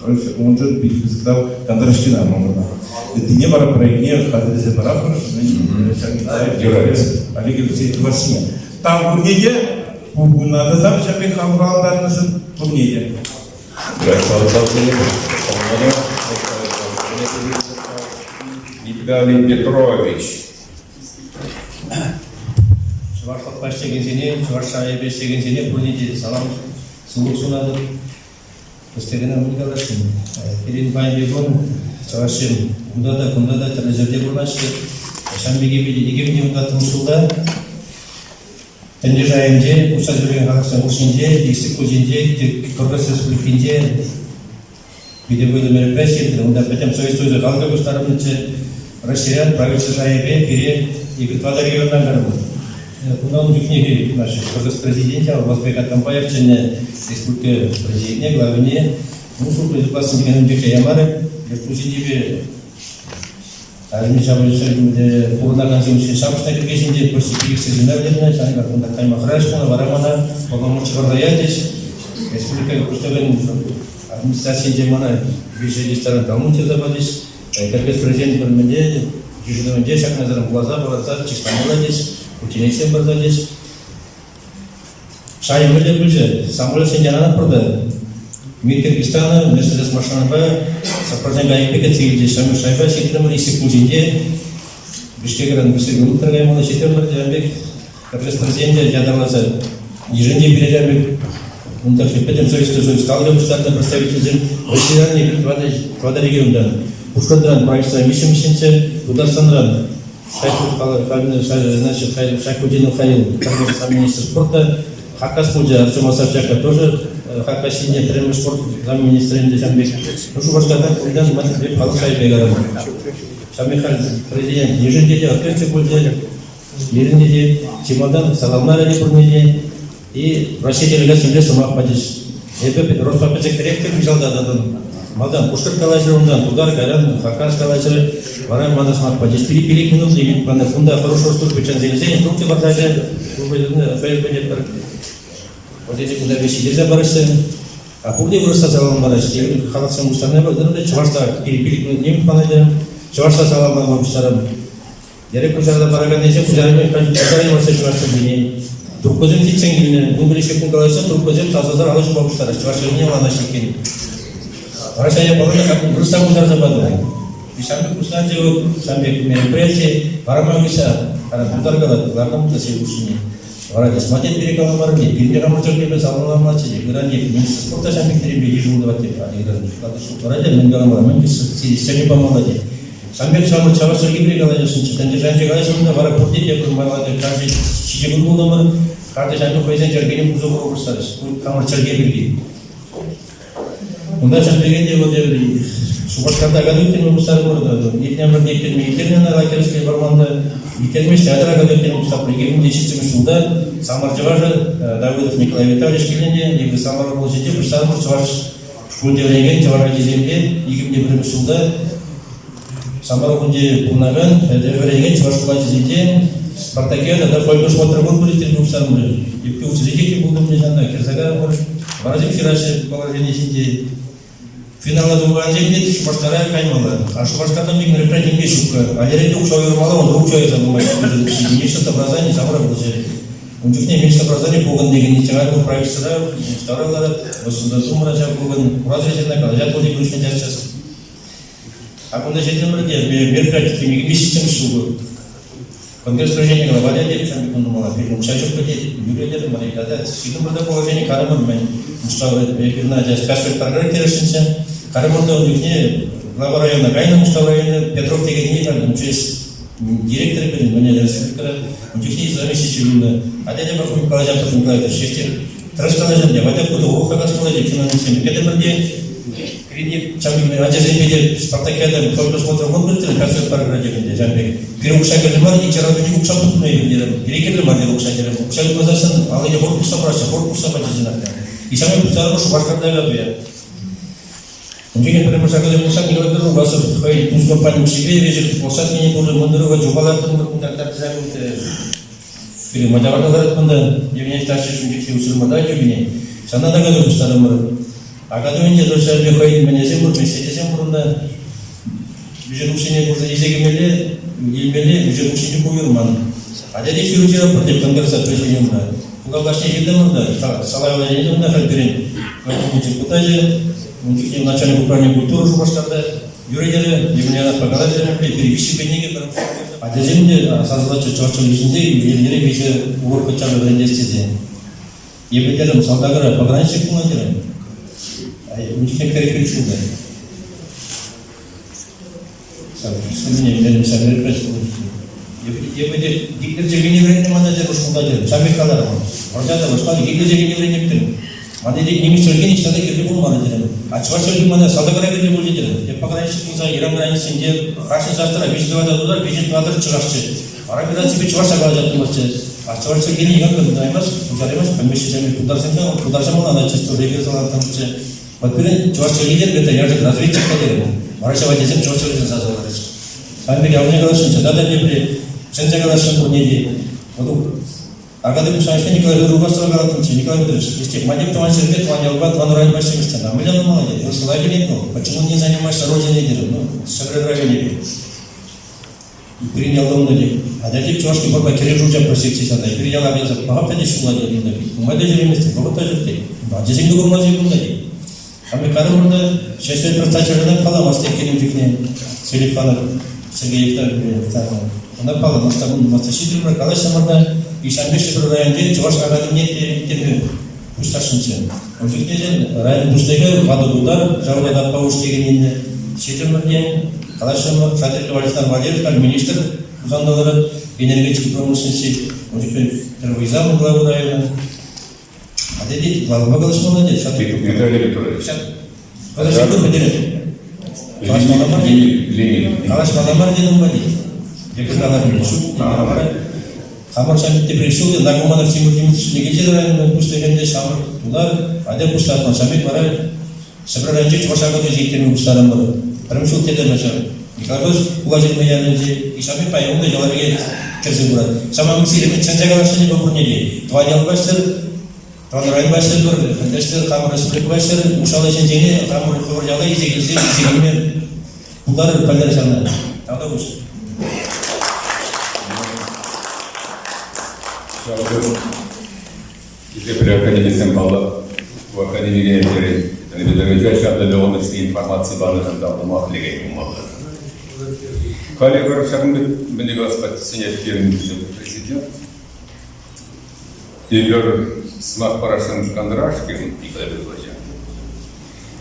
ӗҫ, уншӑн питӗ пысӑк тав Кондрашкина малтанах. Ыттине вара проектне хатӗрлесе паратпӑр. Олег Алексеевич тӑвассине. Тав пурне те, пухуна та тав ҫав пек хавхалантарнӑшӑн пурне те. Виталий Петрович. Чӑвашлӑхпа ӗҫлекенсене, чӑваш шайӗпе ӗҫлекенсене пурне те салам, сывлӑх сунатӑп. Кӗскен мӗн каласшӑн? Пирӗн паянхи кун чӑвашсем унта та, кунта та тӗрлӗ ҫӗрте пурӑнаҫҫӗ. Ҫавӑн пекех питӗ икӗ унта ҫулта тӗнче шайӗнче куҫса ҫӳрекен халӑхсен хушшинче, Иссык-Кулӗнче, Кӑркӑс Республикинче питӗ вӑйлӑ мероприяти иртрӗ. Унта пӗтӗм Совет Союзӗ халӑхӗ пуҫтарӑннӑччӗ. Раҫҫейрен правительство шайӗпе пире эпир тӑватӑ регионтан кайрӑмӑр. Кунта ун чухнехи наш Кыргыз президенчӗ Алмазбек Атамбаев чӗннӗ республика президентне, главине ну, служба безопасности текен чухне ямарӗ. Ертӳҫинчипе армия ҫапӑҫусем пурӑнакансем ҫинче ҫапӑҫнӑ кӗркеҫинче почти пилӗкҫӗр ҫынна вӗлернӗ, ҫавӑнпа кунта кайма хӑраҫ пулнӑ, вара мана полномочия парса ячӗҫ. Республика Пуҫлӑхӗн администрацийӗнче мана виҫӗ ресторан талмуд ҫырса пачӗҫ. Кӗркес президент пӗлменде йышӑнӑвӗнче ҫакна вуласа палӑртса чысламалла тес, кучченеҫсем парса тес. Шайӗ мӗнле пулчӗ? Самолетсен янӑратпӑр та Мир Киргизстана Мерседес машинӑпа сопровождение кайӑкпа кӗтсе илчӗҫ. Ҫамрӑк шайпа ҫитрӗмӗр Иссык-Кулӗнче. Бишкекрен вӗҫсе утра каймалла ҫитрӗмӗр ҫавӑн пек. Профессорсем те ятарласа йышӑнчӗ пире ҫавӑн пек. Унта пӗтӗм Советский Союз халӑхӗ пуҫтарнӑ представительсем Россиян эпир тӑватӑ регионтан. Пушкӑртран правительство виҫҫӗмӗш ҫынччӗ, Тутарстанран значит, Шайхутдинов Халил замминистр спорта, Хакас пулчӗ, Артем Асавчака тоже Хакас ҫине пӗрремӗш спорт замминистрӗн те ҫавӑн пек. Шупашкарта унтан халӑх шайӗпе кайрӑмӑр. Ҫав Михаил президент йышӑнчӗ те, открытие пулчӗ. Пирӗн те чи малтан саламларӗ те пурне те. И Раҫҫей делегацийӗнче сӑмах пачӗҫ. Эпӗ Роспа пӗчӗкрех те хыҫалта тӑтӑм. Малтан пушкӑрт калаҫрӗ унтан, тутар, кайран хакас калаҫрӗ. Вара мана сӑмах пачӗҫ. Пилӗк минут лимит панӑ. Кунта хӑрушӑ служба чӗнсе илсен инструкци парса ФСБ пӗр вот эти кунта веҫ ҫитерсе параҫҫӗ. А пурте вырӑсла саламлараҫҫӗ. Халӑхсем пуҫтарнӑ пӗлтӗр чӑвашла пилӗк минут лимит панӑ. Чӑвашла саламлама пуҫтарам. Йӗрӗк куҫарса паракан ӗҫе куҫарайми куҫараймаҫҫӗ чӑваш чӗлхине. Трубкӑсем ҫитсен килнӗ. Ун пирки кун калаҫса трубкӑсем сасӑсӑр алӑ ҫупа пуҫтараҫ. Чӑваш чӗлхине ӑнланаҫҫӗ иккен. Вара ҫав япалана как вырӑсла куҫарса панӑ. Ҫав пек пуҫланчӗ вӑл, ҫав пек мероприяти. Вара ман хыҫа вара тутаркалать, лартӑм та сей хушшине. Вара смотреть пире каламарӑм тет. Пирӗн те хамӑр чӗлхепе саламламаллаччӗ тет. Ыран тет, министр спорта ҫав пек пирӗнпе йышӑну тӑвать тет. Ыран те мӗн каламалла, мӗн сӗнӳ памалла тет. Сан пек ҫамрӑк чӑваш чӗлхипе калаҫасшӑнччӗ. Тӗнче шайӗнче калаҫрӑм та вара пурте те пӗр майлӑ каждый ҫичӗ кун пултӑмӑр. Каждый ҫамрӑк хӑйсен чӗлхине усӑ кура пуҫларӗҫ. Хамӑр чӗлхе пирки. Унта ҫав пекех те вот Шупашкарта каду ирттерме пуҫларӑмӑр. Иртнӗ ӗмӗрте ирттерме ирттернӗ ӑна Лакерский вӑрманта. Ирттермест театра каду ирттерме пуҫларӑмӑр. 2007 ҫулта Самар чӑвашӗ Давыдов Николай Витальевич килнӗ те эпир Самар облаҫӗнче пуҫларӑмӑр чӑваш Шкулта вӗренекен чӑваш ачисемпе 2001 ҫулта Самар округӗнче пурӑнакан вӗренекен чӑваш шкул ачисенче спартакиада тата фольклор смотр ирттерме пуҫларӑмӑр. Эппи учителе те пултӑм ҫанна кӗрсе кайрӑмӑр. Варасем ҫыраҫҫӗ положени ҫинче. Финала тухакансем те Шупашкара каймалла. А Шупашкартан пек мероприятие ҫуккӑ. А лерен укҫа уйӑрмалла, унта укҫа уйӑрса нумай. Министр образования самара пулчӗ. Ун чухне министр образования пухӑн текен чӑваш правительствӑра Мускавра ларать, Государствӑра ҫав пухӑн курас ҫынна калаҫать вӑл тепӗр час-час. А кунта ҫитӗмӗр те мероприяти темиҫе ҫитсемӗш ҫул. Конгресс положение главаря тет, сан пек мала пирӗн укҫа ҫук тет, юрӗ Марикада ҫитӗмӗр те положение карӑмӑр мӗн Мускав эпир на кашни программа терӗшӗнччӗ. Карӑмӑр та ун чухне глава района кайнӑ Мускав районӗ Петров текенни МЧС. Директорӗ пирӗн мӗне республикӑра ун чухне заместитель пулнӑ. Атя тепӗр хут калаҫатпӑр Николай Ильич. Тӑрӑш калаҫан те, ватя кутӑ урӑх калаҫмалла чиновниксем. Кӗтӗмӗр те кредит ҫав ачасемпе те спартакиада просмотр конкурсӗ концерт парӑнать ӗнтӗ ҫав пек. Пире укҫа кирлӗ мар, икҫӗр укҫа тупнӑ терӗм. Пире кирлӗ мар терӗм укҫа терӗм. Укҫа тупмасассӑн аллине хор пусса параҫҫӗ, хор пусса пачӗ чӑнах та. И ҫавна пуҫтарӑмӑр Шупашкарта капия. Ун чухне пӗрремӗш акӑлӗ пулсан Николай Петрович хӑй тус компани укҫипе веҫех площадкине турӗ, мӑнтӑрӑва чухалаттӑмӑр кунта кӑтартса Пире мачаварта ларать кунта, Евгений Тарчич ун чухне уҫырмата тӳпине. Ҫавна та кӑтӑ пуҫтарӑмӑр. Акатуйӗнче Дольчарпе хӑйӗн мӗнесем пур, меслечӗсем пур унта. Бюджет укҫине пурса илсе кӗмелле, илмелле, бюджет укҫине уйӑрман. Атя те ҫыру ҫыратпӑр тет кӑнтӑрса президиумра. Кукамашне ҫыртӑмӑр та, Салаева Леонидовна халь пирӗн райкомол депутачӗ, ун чухне начальник управления культуры Шупашкарта, Юрий терӗ, Емельянов калаҫрӗ, пире виҫҫӗ кӗнеке пӗр ачасем те сасӑлаҫҫӗ чӑваш чӗлхи ҫинче виҫӗ урок хотя бы вӗрентес тесе. Эпӗ терӗм, салтакра пограничник пулнӑ терӗм. Ун чухне кӗрекпе ҫулта. Эпӗ те Гитлер чӗлхине вӗрентнӗ мана те шкулта терӗм. Ҫав пек каларӑм. Вӑрҫа та вӑрҫланӑ, Гитлер чӗлхине вӗренеп терӗм. Мана те нимӗҫ чӗлхи ниҫта та кирлӗ пулмарӗ терӗм. А чӑваш чӗлхи мана салтакра кирлӗ пулчӗ терӗм. Эп пограничник пулса Иран границинче кашни састра виҫӗ тӑватӑ тутар, виҫӗ тӑватӑр чӑвашчӗ. Вара границипе чӑвашла калаҫаттӑмӑрччӗ. А чӑваш чӗлхине никам та тытаймасть, пуҫараймасть, пӗлмеҫҫӗ ҫав тутарсем те, тутарсем ӑнланаҫҫӗ, эпир салаттӑмӑрччӗ. Вот пирӗн чӑваш чӗлхи те это яшӑк разведчик та терӗ. Вара ҫав ачасем чӑваш чӗлхисем сасӑларӗҫ. Сан пек ялне каласшӑн, чӑна та тепри чӗнсе каласшӑн пурне те. Вот Аркадий Михайловичпа Николай Федорович калаттӑмччӗ. Николай Федорович, если мать тӑван ҫӗрпе, тӑван ялпа, тӑван районпа ӗҫлеместӗн, а мӗнле нумай Просто лагерь ну, почему не занимаешься родиной, ну, Ҫӗпрел районӗпе. Пирӗн ялта унта тек. Атя тек чӑваш хыпарпа кӗрешӳ чапрӗ секци сана. Эпир яла кайса пӑхап та ҫулла тет унта. Нумай та ҫӳреместӗп, вӑхӑт та ҫук тет. Ачасем те курмаҫҫӗ кунта тет. Американӑмӑр та ҫеҫ председатель паламасть тет кӗнӗ чухне. Селифанов Сергеев та ӑна паламасть та кунмасть. Ҫитрӗмӗр, калаҫрӑмӑр та Ишанпе Ҫӗпӗр районӗнче Чӑваш академине ирттерме пуҫтарсӑнччӗ. Ун чухне район пуҫлӑхӗ ватӑ тутар Жавлет Аппауш текеннине ҫитрӗмӗр те калаҫрӑмӑр. Шатӗркке Александр Валерьевич халь министр Хусанта ларать, энергетика промышленности. Ун чухне Первый главы района. А тет, главӑпа калаҫмалла тет. Виталий Петрович. Калаҫмалла пӗтерет. Калаҫмалла мар тет. Калаҫмалла мар тет унпа тет. Эпир калаҫмалла ҫук, Хамӑр ҫав тепре ҫул Нагуманов Тимур Дмитриевич Никитин районӗн пуҫлӑхӗнче ҫамрӑк тутар, атя пуҫлатман. Ҫав пек вара Ҫӗпрел районӗнче чӑваш академийӗ ирттерме пуҫларӑмӑр. Пӗрремӗш ҫул тетӗмӗр ҫав. Николай Федорович Кулаҫырма ялӗнче ҫав пек паян та яла пике кӗрсе пырать. Ҫавна сире чӗнсе калаҫҫӗ те пурне те. Тӑван ялпа ӗҫлер, тӑван районпа ӗҫлетпӗр, ӗҫлер, хамӑр республикӑпа ӗҫлер, укҫаллӑ ҫынсене хамӑр хӑвӑр яла илсе килсе илсе килме пултарӑр пӗлтер ҫавна. Тавтапуҫ. Хисеплӗ академисем паллӑ академире Петровича ҫав тӗллевлӗ информаци панӑшӑн тав тума лекет пулмалла. Халӗ эпир ҫакӑн пек мӗнле калас сӗнет пирӗн президент. Эпир сӑмах парасшӑн Кондрашкин Николай Петровича.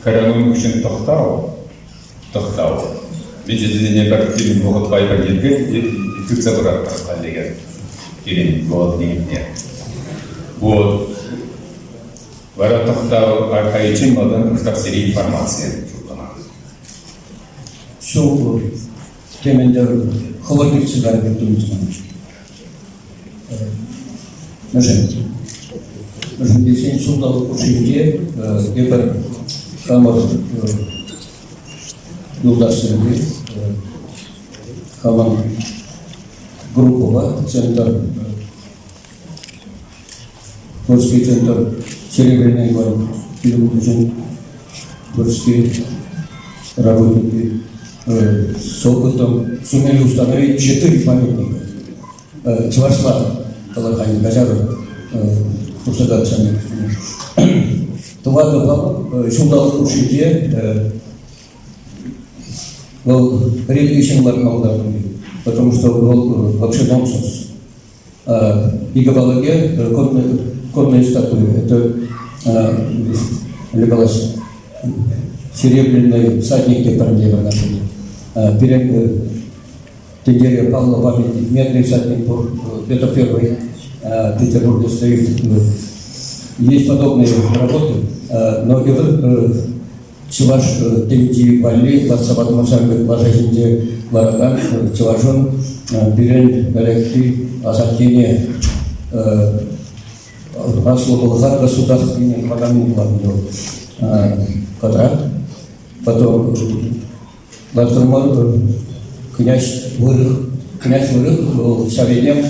Кайран ун хыҫҫӑн тӑхтав тӑхтав. Мечетсене пӗр пирӗн вӑхӑтпа пӗр йӗрке тытса пыратпӑр хальлӗхе пирӗн вӑхӑт лимитне. Вот. Вара тӑхтав кайиччен малтан кӑштах сире информаци шутлама. Ҫул темӗн-тӗр хӑвӑрт иртсе кайрӗ пек туйӑнчӗ мана. Мӗншӗн? Мӗншӗн тесен ҫулталӑк хушшинче эпир хамӑр юлташсемпе хамӑр группӑпа центр Творческий центр Серебряный Иван Филипповичӑн творческие работники с опытом сумели установить четыре памятника. Чӑвашла калакан каҫарӑр тухса калаҫсан. Тӑватӑ ҫулталӑк хушшинче вӑл редкий ҫын лартмалла, потому что вӑл вообще нонсенс. Икӗ конные статуи. Это Николас Серебряный всадник те пӗрне вырнаҫнӑ. Пирӗн. Тӗнчере паллӑ памятник Медный всадник пур, Петр Первый Петербурге стоит. Есть подобные работы, но эпир чӑваш тӗнчи валли лартса патӑмӑр ҫак пек лаша ҫинче ларакан чӑвашӑн пирӗн ӗлӗкхи асаттене Аслӑ Пӑлхар государствине тӑваканни пулать вӑл кӑтарт. Потом лартӑрмар князь Вырӑх, князь Вырӑх вӑл ҫав этем,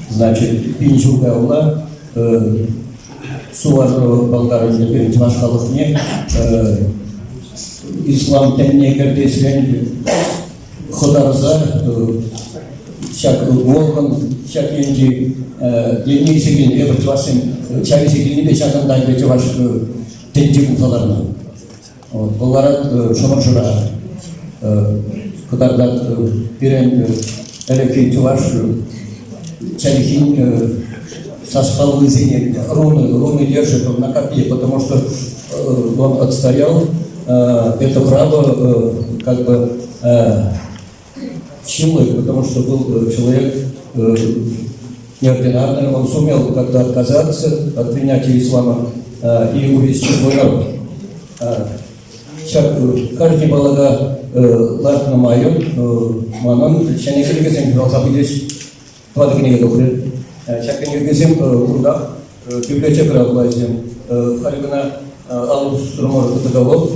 значит, пин ҫул каялла Сувар Болгарӗнче пирӗн чӑваш халӑхне ислам тӗнне кӗртесрен хӑтарса ҫак Волгӑн ҫак енчи енне илсе килнӗ эпир чӑвашсем ҫав илсе килнипе ҫакӑнта ӗнтӗ чӑваш тӗнчи пулса ларнӑ. Вӑл ларать Шӑмӑршӑра кӑтартать пирӗн ӗлӗкхи чӑваш чӗлхин саспаллисене руны, руны держит он на копье, потому что он отстоял это право как бы силой, потому что был человек неординарный, он сумел как-то отказаться от принятия ислама и увести свой народ. Ҫак кашни палӑка лартнӑ майӑн манӑн ҫӗнӗ кӗнекесем ҫуралса пычӗҫ. Тӑватӑ кӗнеке тухрӗ. Ҫак кӗнекесем кунтах библиотекӑра пулаҫҫӗ. Халӗ кӑна алӑ пусрӑмӑр договор.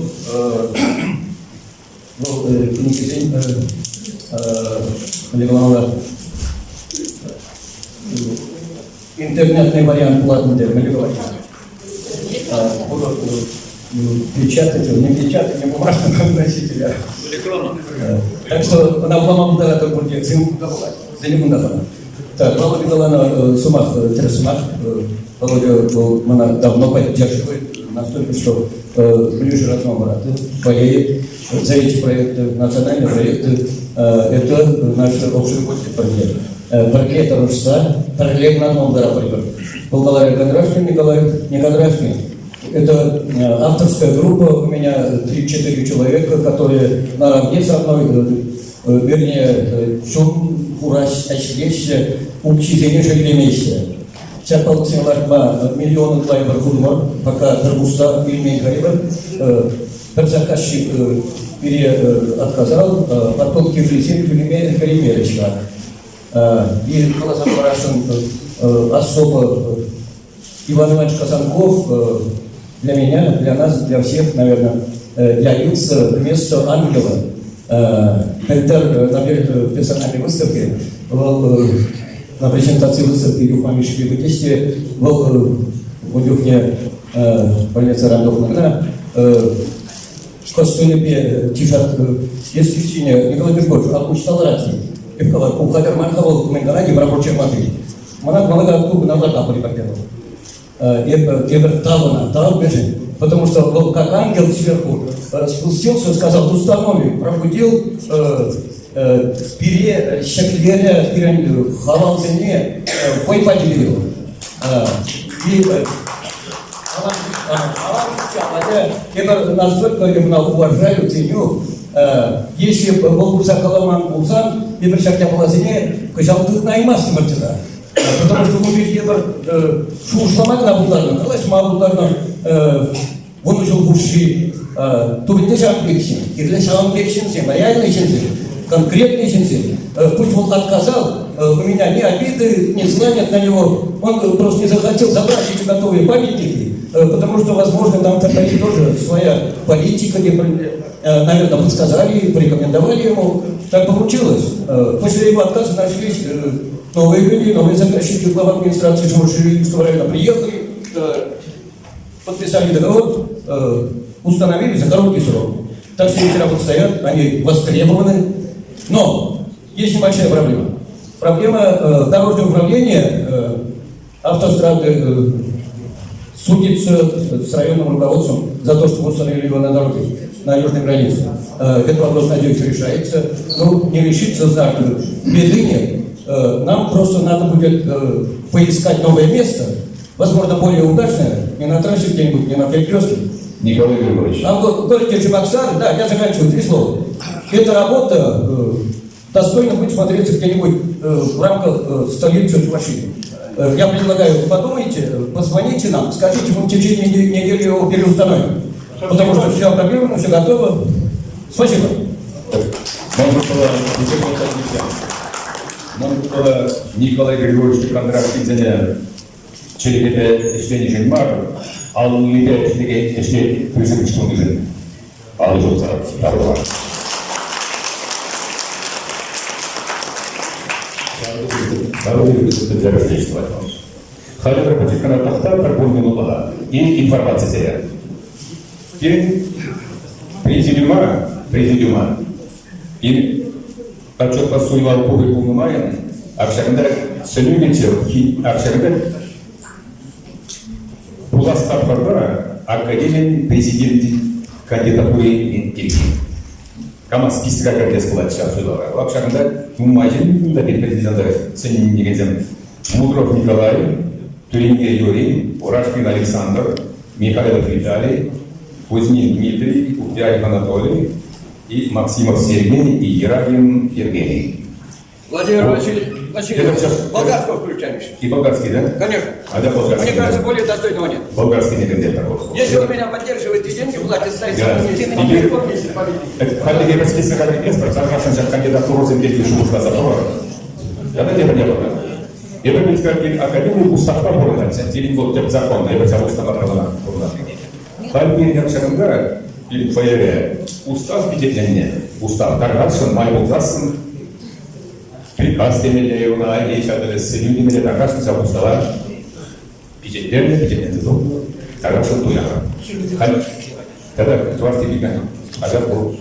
Вӑл кӗнекесен мӗнле каламалла интернетный вариант пулать ӗнтӗ, мӗнле калать? Печатать, не печатать, не бумажного носителя. Так что ӑна вулама пултаратӑр пурте, сем кунта пулать, сене кунта панӑ. Так, Володя каланӑ сӑмах, тӗрӗс сӑмах. Володя вӑл мана давно поддерживает, настолько, что ближе родного брата, болеет за эти проекты, национальные проекты. Это наш общий портфель. Пӗрле тӑрӑшса, пӗрле кӑна пултаратпӑр. Вӑл каларӗ Кондратькин Николай, не Кондратькин. Это авторская группа, у меня 3-4 человека, которые наравне со мной, вернее, чун хураҫ ӗҫлеҫҫӗ, укҫисене шеллемеҫҫӗ. Ҫак палӑксене лартма миллион ытла эпир хутӑмӑр, пока пӗр пусса илмен-ха эпир. Пӗр заказчик пире отказал, потом кирлисем тӳлеме ӗлкӗреймерӗҫ-ха. И каласа хӑварасшӑн особо Иван Иванович Казанков для меня, для нас, для всех, наверное, явился вместо ангела. Пӗлтӗр на персональной выставке вӑл на презентации выставки Юхма Мишшипе витесте вӑл ун чухне больницӑран тухнӑ костюмӗпе тишат ҫине Николай Григорьевич алпуҫ ларать. Эп калар, ку хатӗр мар-ха вӑл мӗн калать, рабочий маты. Мана мана ку кӑна лартапӑр эпир. Эп тепӗр тав ӑна, тав мӗншӗн? Потому что вӑл как ангел сверху спустился, сказал, установи, пробудил пире ҫӗклерӗ пирӗн халалсене хӑй патӗнче. И Эпир настолько ӑна уважаю, ценю. Если вӑл пырса каламан пулсан, эпир ҫак япаласене кӑҫал тытӑнаймастӑмӑр тата. Потому что ун пирки эпир шухӑшлама кӑна пултарнӑ, калаҫма пултарнӑ. Вунӑ ҫул хушши тупӑнчӗ ҫавӑн пек ҫын. Кирлӗ ҫавӑн пек ҫынсем, реальные ҫынсем, конкретные ҫынсем. Пусть он отказал, у меня ни обиды, ни зла нет на него. Он просто не захотел забрать эти готовые памятники, потому что, возможно, там такая тоже своя политика, наверное, подсказали, порекомендовали ему. Так получилось. После его отказа нашлись новые люди, новые заказчики, глава администрации Шамашевского района приехали, подписали договор, установили за короткий срок. Так что эти работы стоят, они востребованы. Но есть небольшая проблема. Проблема дорожного управления автострады судится с районным руководством за то, что установили его на дороге, на южной границе. Этот вопрос, надеюсь, решается. Ну, не решится завтра. Беды нет. Нам просто надо будет поискать новое место, возможно, более удачное, не на трассе где-нибудь, не на перекрестке. Николай Григорьевич. А в городе Чебоксары, да, я заканчиваю, три слова. Эта работа. достойно будет смотреться где-нибудь в рамках столицы Чувашии. Я предлагаю, подумайте, позвоните нам, скажите, мы в течение недели его переустановим. Потому что все опробировано, все готово. Спасибо. Ман Николай Григорьевич Кондратьевсене чӗлхепе ӗҫленӗшӗн мар, аллипе ӗҫлекен ӗҫе пысӑк ӗҫ тунишӗн алӑ ҫупса тав Халӗ пӗр пӗчӗк кӑна тӑхта пӗр кун минутлӑха и информаци сире. Пирӗн президиума, президиума пирӗн отчетпа суйлав пухӑвӗ пулнӑ майӑн ак ҫакӑнта сӗнӳ килчӗ, ак ҫакӑнта пулас тапхӑрта академин президент кандидатури пирки. Кама списока кӗртес пулать ҫав суйлавра. Ак ҫакӑнта нумай ҫын кунта пирӗн президента сӗнекенсем Мудров Николай, Тюринге Юрий, Урашкин Александр, Михайлов Виталий, Кузьмин Дмитрий, Ухтяев Анатолий и Максимов Сергей и Ерагин Евгений. Владимир Васильевич, Васильевич Болгарского включаем еще. И болгарский, да? Конечно. А да, болгарский. Мне кажется, более достойного нет. Болгарский не кандидат. Если он меня поддерживает и деньги платит, ставит Да. Хальлӗхе пӗр списока кӗртместпӗр, тархасшӑн ҫак кандидатурӑсем пирки шухӑшласа тӑвӑр. Тата тепӗр япала. Эпир мӗн академи уставпа пурӑнать. Пирӗн вӑл тӗп закон, эпир ҫав уставпа пурӑнать. Халь пирӗн ҫакӑнта, пирӗн фойере устав пичетленнӗ. Устав тархасшӑн, май пулсассӑн приказ темелле ӑна, е ҫав сӗнӳ темелле тархасшӑн ҫав устава пичетленнӗ, пичетленсе тухнӑ, тархасшӑн туянӑр. Халь тата чӑваш техника хаҫат пур.